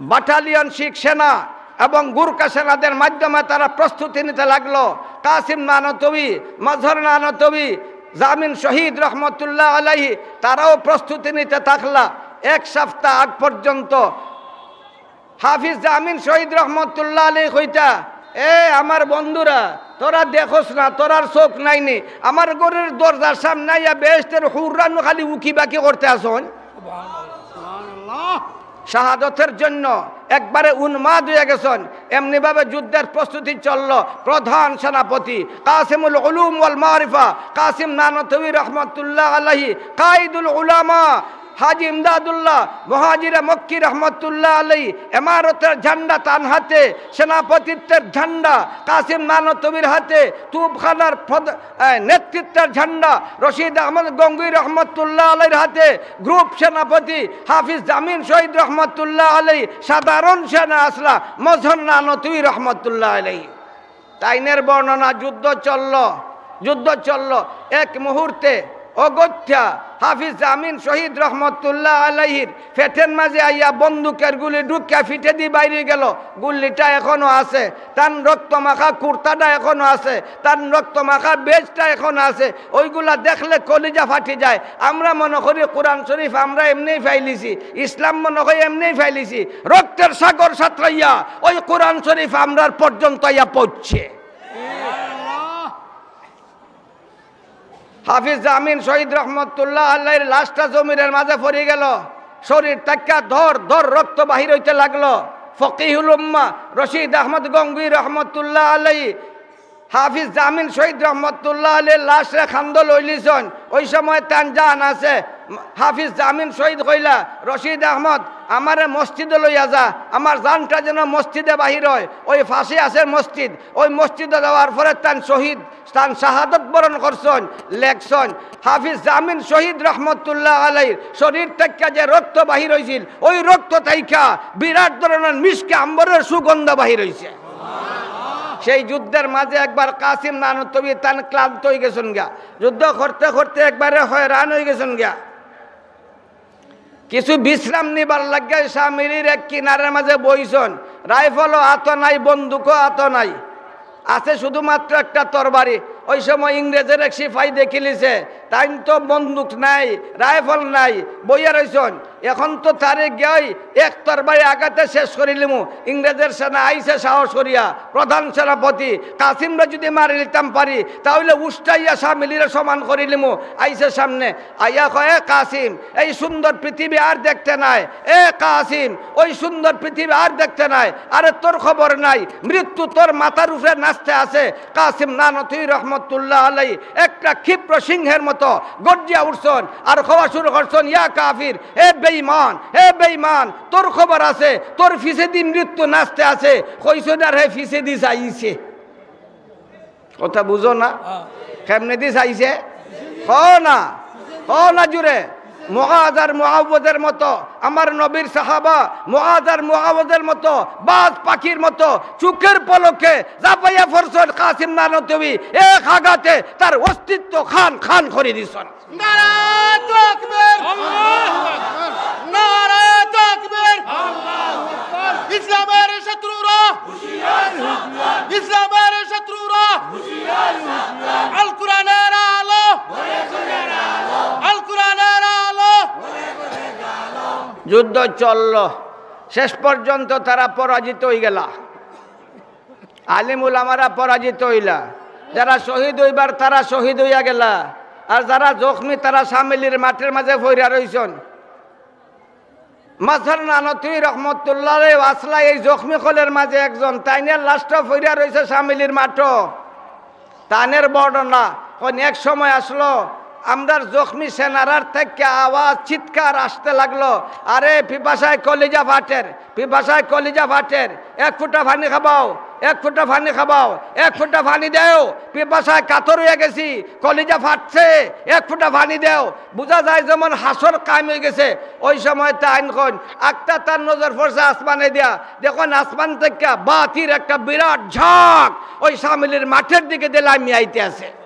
বাটালিয়ন শিখ সেনা এবং গুরকা সেনাদের মাধ্যমে তারা প্রস্তুতি নিতে লাগলো। কাসিম নানতবী, মজহর নানতবী, জামিন শহীদ রহমতুল্লাহ আলাইহি, তারাও প্রস্তুতি নিতে থাকলা। এক সপ্তাহ আগ পর্যন্ত হাফিজ জামিন শহীদ রহমতুল্লাহ আলাইহি কইতা, "এ আমার বন্ধুরা, তোরা দেখোস না, তোরার চোখ নাইনি, আমার ঘরের দরজার সামনে আইয়া বেহেশতের হুররানু খালি উকি বাকি করতে আসন।" শাহাদতের জন্য একবারে উন্মাদ হয়ে গেছেন। এমনিভাবে যুদ্ধের প্রস্তুতি চলল। প্রধান সেনাপতি কাসিমুল উলুম ওয়াল মারিফা কাসিম নানতবী রহমতুল্লাহ আলাইহি, কাইদুল উলামা হাজি ইমদাদুল্লাহ মুহাজিরে মক্কি রহমতুল্লাহ আলাইহি, এমারতের ঝান্ডা তান হাতে, সেনাপতিত্বের ঝান্ডা কাসিম নানতবীর হাতে, তুপখানার প্রধ-, এ, নেতৃত্বের ঝান্ডা রশিদ আহমদ গঙ্গুই রহমতুল্লাহ আলাইহির হাতে, গ্রুপ সেনাপতি হাফিজ জামিন শহীদ রহমতুল্লাহ আলাইহি, সাধারণ সেনা আসলা মজহর নানতবী রহমতুল্লাহ আলাইহি। তাইনের বর্ণনা, যুদ্ধ চলল, যুদ্ধ চলল। এক মুহূর্তে অগত্যা হাফিজ জামিন শহীদ রহমতুল্লাহ আলাইহির পেটের মাঝে আইয়া বন্দুকের গুলি ঢুকিয়া পিঠেদি বাইরে গেল। গুলিটা এখনো আছে, তান রক্ত মাখা কুর্তাটা এখনো আছে, তান রক্ত মাখা বেজটা এখনো আছে। ওইগুলা দেখলে কলিজা ফাটি যায়। আমরা মনে করি কোরআন শরীফ আমরা এমনেই ফাইলিছি, ইসলাম মনে হয় এমনেই ফাইলিছি। রক্তের সাগর সাঁতরাইয়া ওই কোরআন শরীফ আমরার পর্যন্ত আইয়া পড়ছে। হাফিজ জামিন শহীদ রহমতুল্লাহ আলাইহির লাশটা জমিনের মাঝে পড়ি গেল। শরীর থাকিয়া ধর ধর রক্ত বাহির হইতে লাগলো। ফকিহুল উম্মাহ রশিদ আহমদ গঙ্গুই রহমতুল্লাহ আলাইহি হাফিজ জামিন শহীদ রহমতুল্লাহ আলাইহির লাশরে কান্দো লইলিছন। ওই সময় তান জান আছে। হাফিজ জামিন শহীদ কইলা, "রশিদ আহমদ, আমারে মসজিদো লইয়া যা, আমার জানটা যেন মসজিদে বাহির হয়।" ওই পাশে আছে মসজিদ, ওই মসজিদো যাওয়ার পরে তান শহীদ, তান শাহাদত বরণ করছন, লেখছন। হাফিজ জামিন শহীদ রহমতুল্লাহ আলাইহির শরীর থাকিয়া যে রক্ত বাহির হইছিল, ওই রক্ত থাকিয়া বিরাট ধরনের মিশকে আম্বরের সুগন্ধ বাহির হইছে। সেই যুদ্ধের মাঝে একবার কাসিম নানতবী তান ক্লান্ত হয়ে গেছেন গা, যুদ্ধ করতে করতে একবারে হয়রান হয়ে গেছেন গা। কিছু বিশ্রাম নিবার লাগিয়া শামিলির এক কিনারের মাঝে বইছন। রাইফলও আতো নাই, বন্দুকও আতো নাই, আছে শুধুমাত্র একটা তরবারি। ওই সময় ইংরেজের এক সিপাহী দেখিলিছে, তাইন তো বন্দুক নাই, রাইফল নাই, বইয়া রইছন। এখন তো তারে গিয়াই এক তরবারি আঘাতে শেষ করিলিমু। ইংরেজের সেনা আইছে সাহস করিয়া, প্রধান সেনাপতি কাসিমরে যদি মারি লিতাম পারি, তাহলে উষ্টাইয়া শামিলিরে সমান করিলিমু। আইছে সামনে, আইয়া কয়, "এ কাসিম, এই সুন্দর পৃথিবী আর দেখতে নাই। এ কাসিম, ওই সুন্দর পৃথিবী আর দেখতে নাই। আরে তোর খবর নাই, মৃত্যু তোর মাথার উপরে নাচতে আছে।" কাসিম নানতবী রহমতুল্লাহ আলাই একটা ক্ষিপ্র সিংহের মতো গর্জিয়া উঠছন আর কওয়া শুরু করছন, "ইয়া কাফির, হে বেঈমান, হে বেঈমান, তোর খবর আছে, তোর পিছেদি মৃত্যু নাচতে আছে।" কইছন আর হে পিছেদি চাইছে। কথা বুঝো না? হ্যাঁ। কেমনেদি চাইছে? কও না, কও না জুরে। মুআজ আর মুআওয়াজের মতো, আমার নবীর সাহাবা মুআজ আর মুআওয়াজের মতো, বাজ পাখির মতো চোখের পলকে ঝাঁপাইয়া পড়ছন কাসিম নানতবী, এক আঘাতে তার অস্তিত্ব খান খান করি দিছন। নারায়ে তাকবীর! আল্লাহু আকবার! নারায়ে তাকবীর! আল্লাহু আকবার! ইসলামের শত্রুরা! হুঁশিয়ার সাবধান! ইসলামের শত্রুরা! হুঁশিয়ার সাবধান! আল কোরআনের আলো! ঘরে ঘরে আলো! আল কোরআনের আলো! ঘরে ঘরে আলো! যুদ্ধ চলল, শেষ পর্যন্ত তারা পরাজিত হয়ে গেলা। আলিম উলামারা পরাজিত হইলা, যারা শহীদ হইবার তারা শহীদ হইয়া গেলা, আর যারা জখমি তারা শামিলির মাঠের মাঝে পইরা রইছন। মাজহার নানতবী রহমতুল্লাহ আলাইহি আসলা এই জখমি কলের মাঝে একজন, তাইনের লাশটা পইরা রইছে শামিলির মাঠো। তানের বর্ণনা, কোন এক সময় আসলো, আমরার জখমি সেনারার থেকে আওয়াজ, চিৎকার আসতে লাগলো, "আরে পিপাসায় কলিজা ফাটের, পিপাসায় কলিজা ফাটের, এক ফুটা পানি খাবাও, এক ফুটা পানি খাবাও, এক ফুটা পানি দেও, পিপাসায় কাতর হয়ে গেছি, কলিজা ফাটছে, এক ফুটা পানি দেও।" বুঝা যায় যেমন হাসর কায়েম হয়ে গেছে। ওই সময় তাইন কইন, আখতা তার নজর পড়ছে আসমানে দিয়া, দেখইন আসমান থেকে বাতির একটা বিরাট ঝাঁক ওই শামিলির মাঠের দিকে দিয়ে লামি আইতে আছে।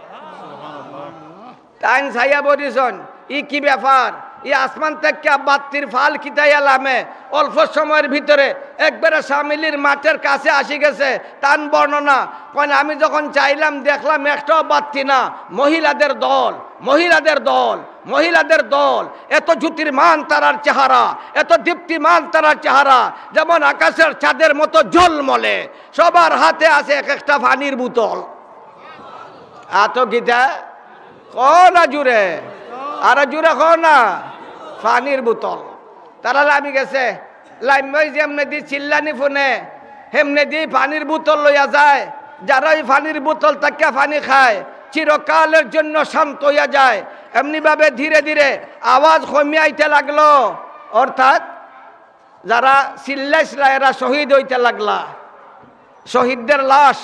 তাইন চাইয়া বলিছন, "ই কি ব্যাপার?" ই আসমান থাকি বাত্তির ফাল কিতাইয়া লামে অল্প সময়র ভিতরে একবারে শামিলির মাঠের কাছে আসি গেছে। তান বর্ণনা কইন, "আমি যখন চাইলাম, দেখলাম একটাও বাত্তি না, মহিলাদের দল, মহিলাদের দল, মহিলাদের দল, এত জ্যোতির্মান তারার চেহারা, এত দীপ্তিমান তারার চেহারা, যেমন আকাশের চাঁদের মতো ঝলমলে, সবার হাতে আছে এক একটা পানির বোতল।" আতো গীতা কও না জুরে, আর জুরে কও না, পানির বোতল। তারা লামি গেছে, লামিয়া যেমনেদি চিল্লানি হুনে, হেমনেদি পানির বোতল লইয়া যায়। যারা ওই পানির বোতল থাকিয়া পানি খায়, চিরকালের জন্য শান্ত হইয়া যায়। এমনিভাবে ধীরে ধীরে আওয়াজ কমিয়া আইতে লাগলো, অর্থাৎ যারা চিল্লাইছিলা, এরা শহীদ হইতে লাগলা। শহীদদের লাশ,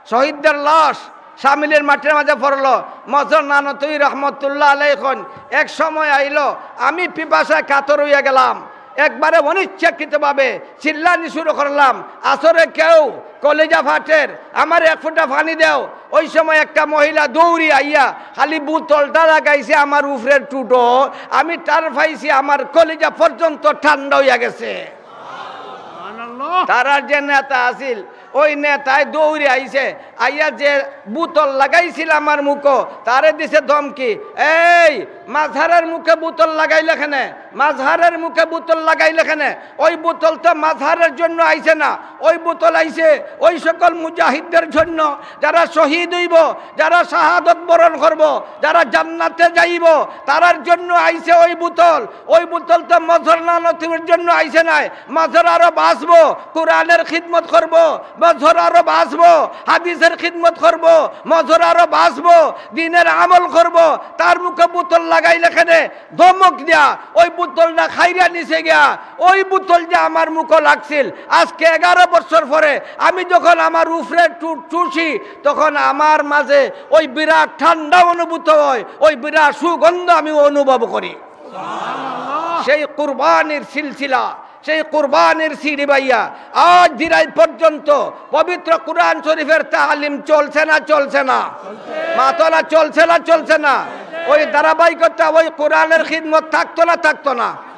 শহীদদের লাশ শামিলের মাঠের মাঝে পড়লো। মজর নানতুই রহমতুল্লাহ আলাইহি কইন, এক সময় আইলো, আমি পিপাসায় কাতর হইয়া গেলাম, একবারে অনিচ্ছাকৃতভাবে চিল্লানি শুরু করলাম, "আসরে কেউ, কলিজা ফাটের, আমার এক ফুটা পানি দেও।" ওই সময় একটা মহিলা দৌড়ি আইয়া খালি বোতলটা লাগাইছে আমার উপরের টুটো, আমি টের পাইছি আমার কলিজা পর্যন্ত ঠান্ডা হইয়া গেছে। তারার যে নেতা আছিল, ওই নেতায় দৌড়ে আইছে, আইয়া যে বোতল লাগাইছিল আমার মুখো, তারে দিছে ধমকি, "এই, মাজহারের মুখে বোতল লাগাইলে কেনে? মাজহারের মুখে বোতল লাগাইলে কেনে? ওই বোতল তো মাজহারের জন্য আইছে না, ওই বোতল আইছে ওই সকল মুজাহিদদের জন্য, যারা শহীদ হইবো, যারা শাহাদত বরণ করবো, যারা জান্নাতে যাইবো, তারার জন্য আইছে ওই বোতল। ওই বোতল তো মজহর নানতুর জন্য আইছে নায়। মজহর আরো বাঁচবো, কোরআনের খিদমত করবো, মজহর আরো বাঁচবো, হাদিসের খিদমত করবো, মজহর আরো বাঁচবো, দ্বীনের আমল করবো।" তার মুখে বোতল লাগাইলে কেনে, ধমক দিয়া ওই বোতলটা খাইরা নিচে গিয়া, ওই বোতল যে আমার মুখো লাগছিল, আজকে এগারো বছর পরে আমি যখন আমার উপরে টু-, চুষি, তখন আমার মাঝে ওই বিরাট ঠান্ডা অনুভূত হয়, ওই বিরাট সুগন্ধ আমি অনুভব করি। সেই কুরবানির সিলসিলা, সেই কুরবানির সিঁড়ি বাইয়া আজ দিরাই পর্যন্ত পবিত্র কোরআন শরীফের তালিম চলছে না, চলছে না? মাতলা চলছে না, চলছে না? ওই ধারাবাহিকতা, ওই কোরআনের খিদমত থাকতো না, থাকতো না?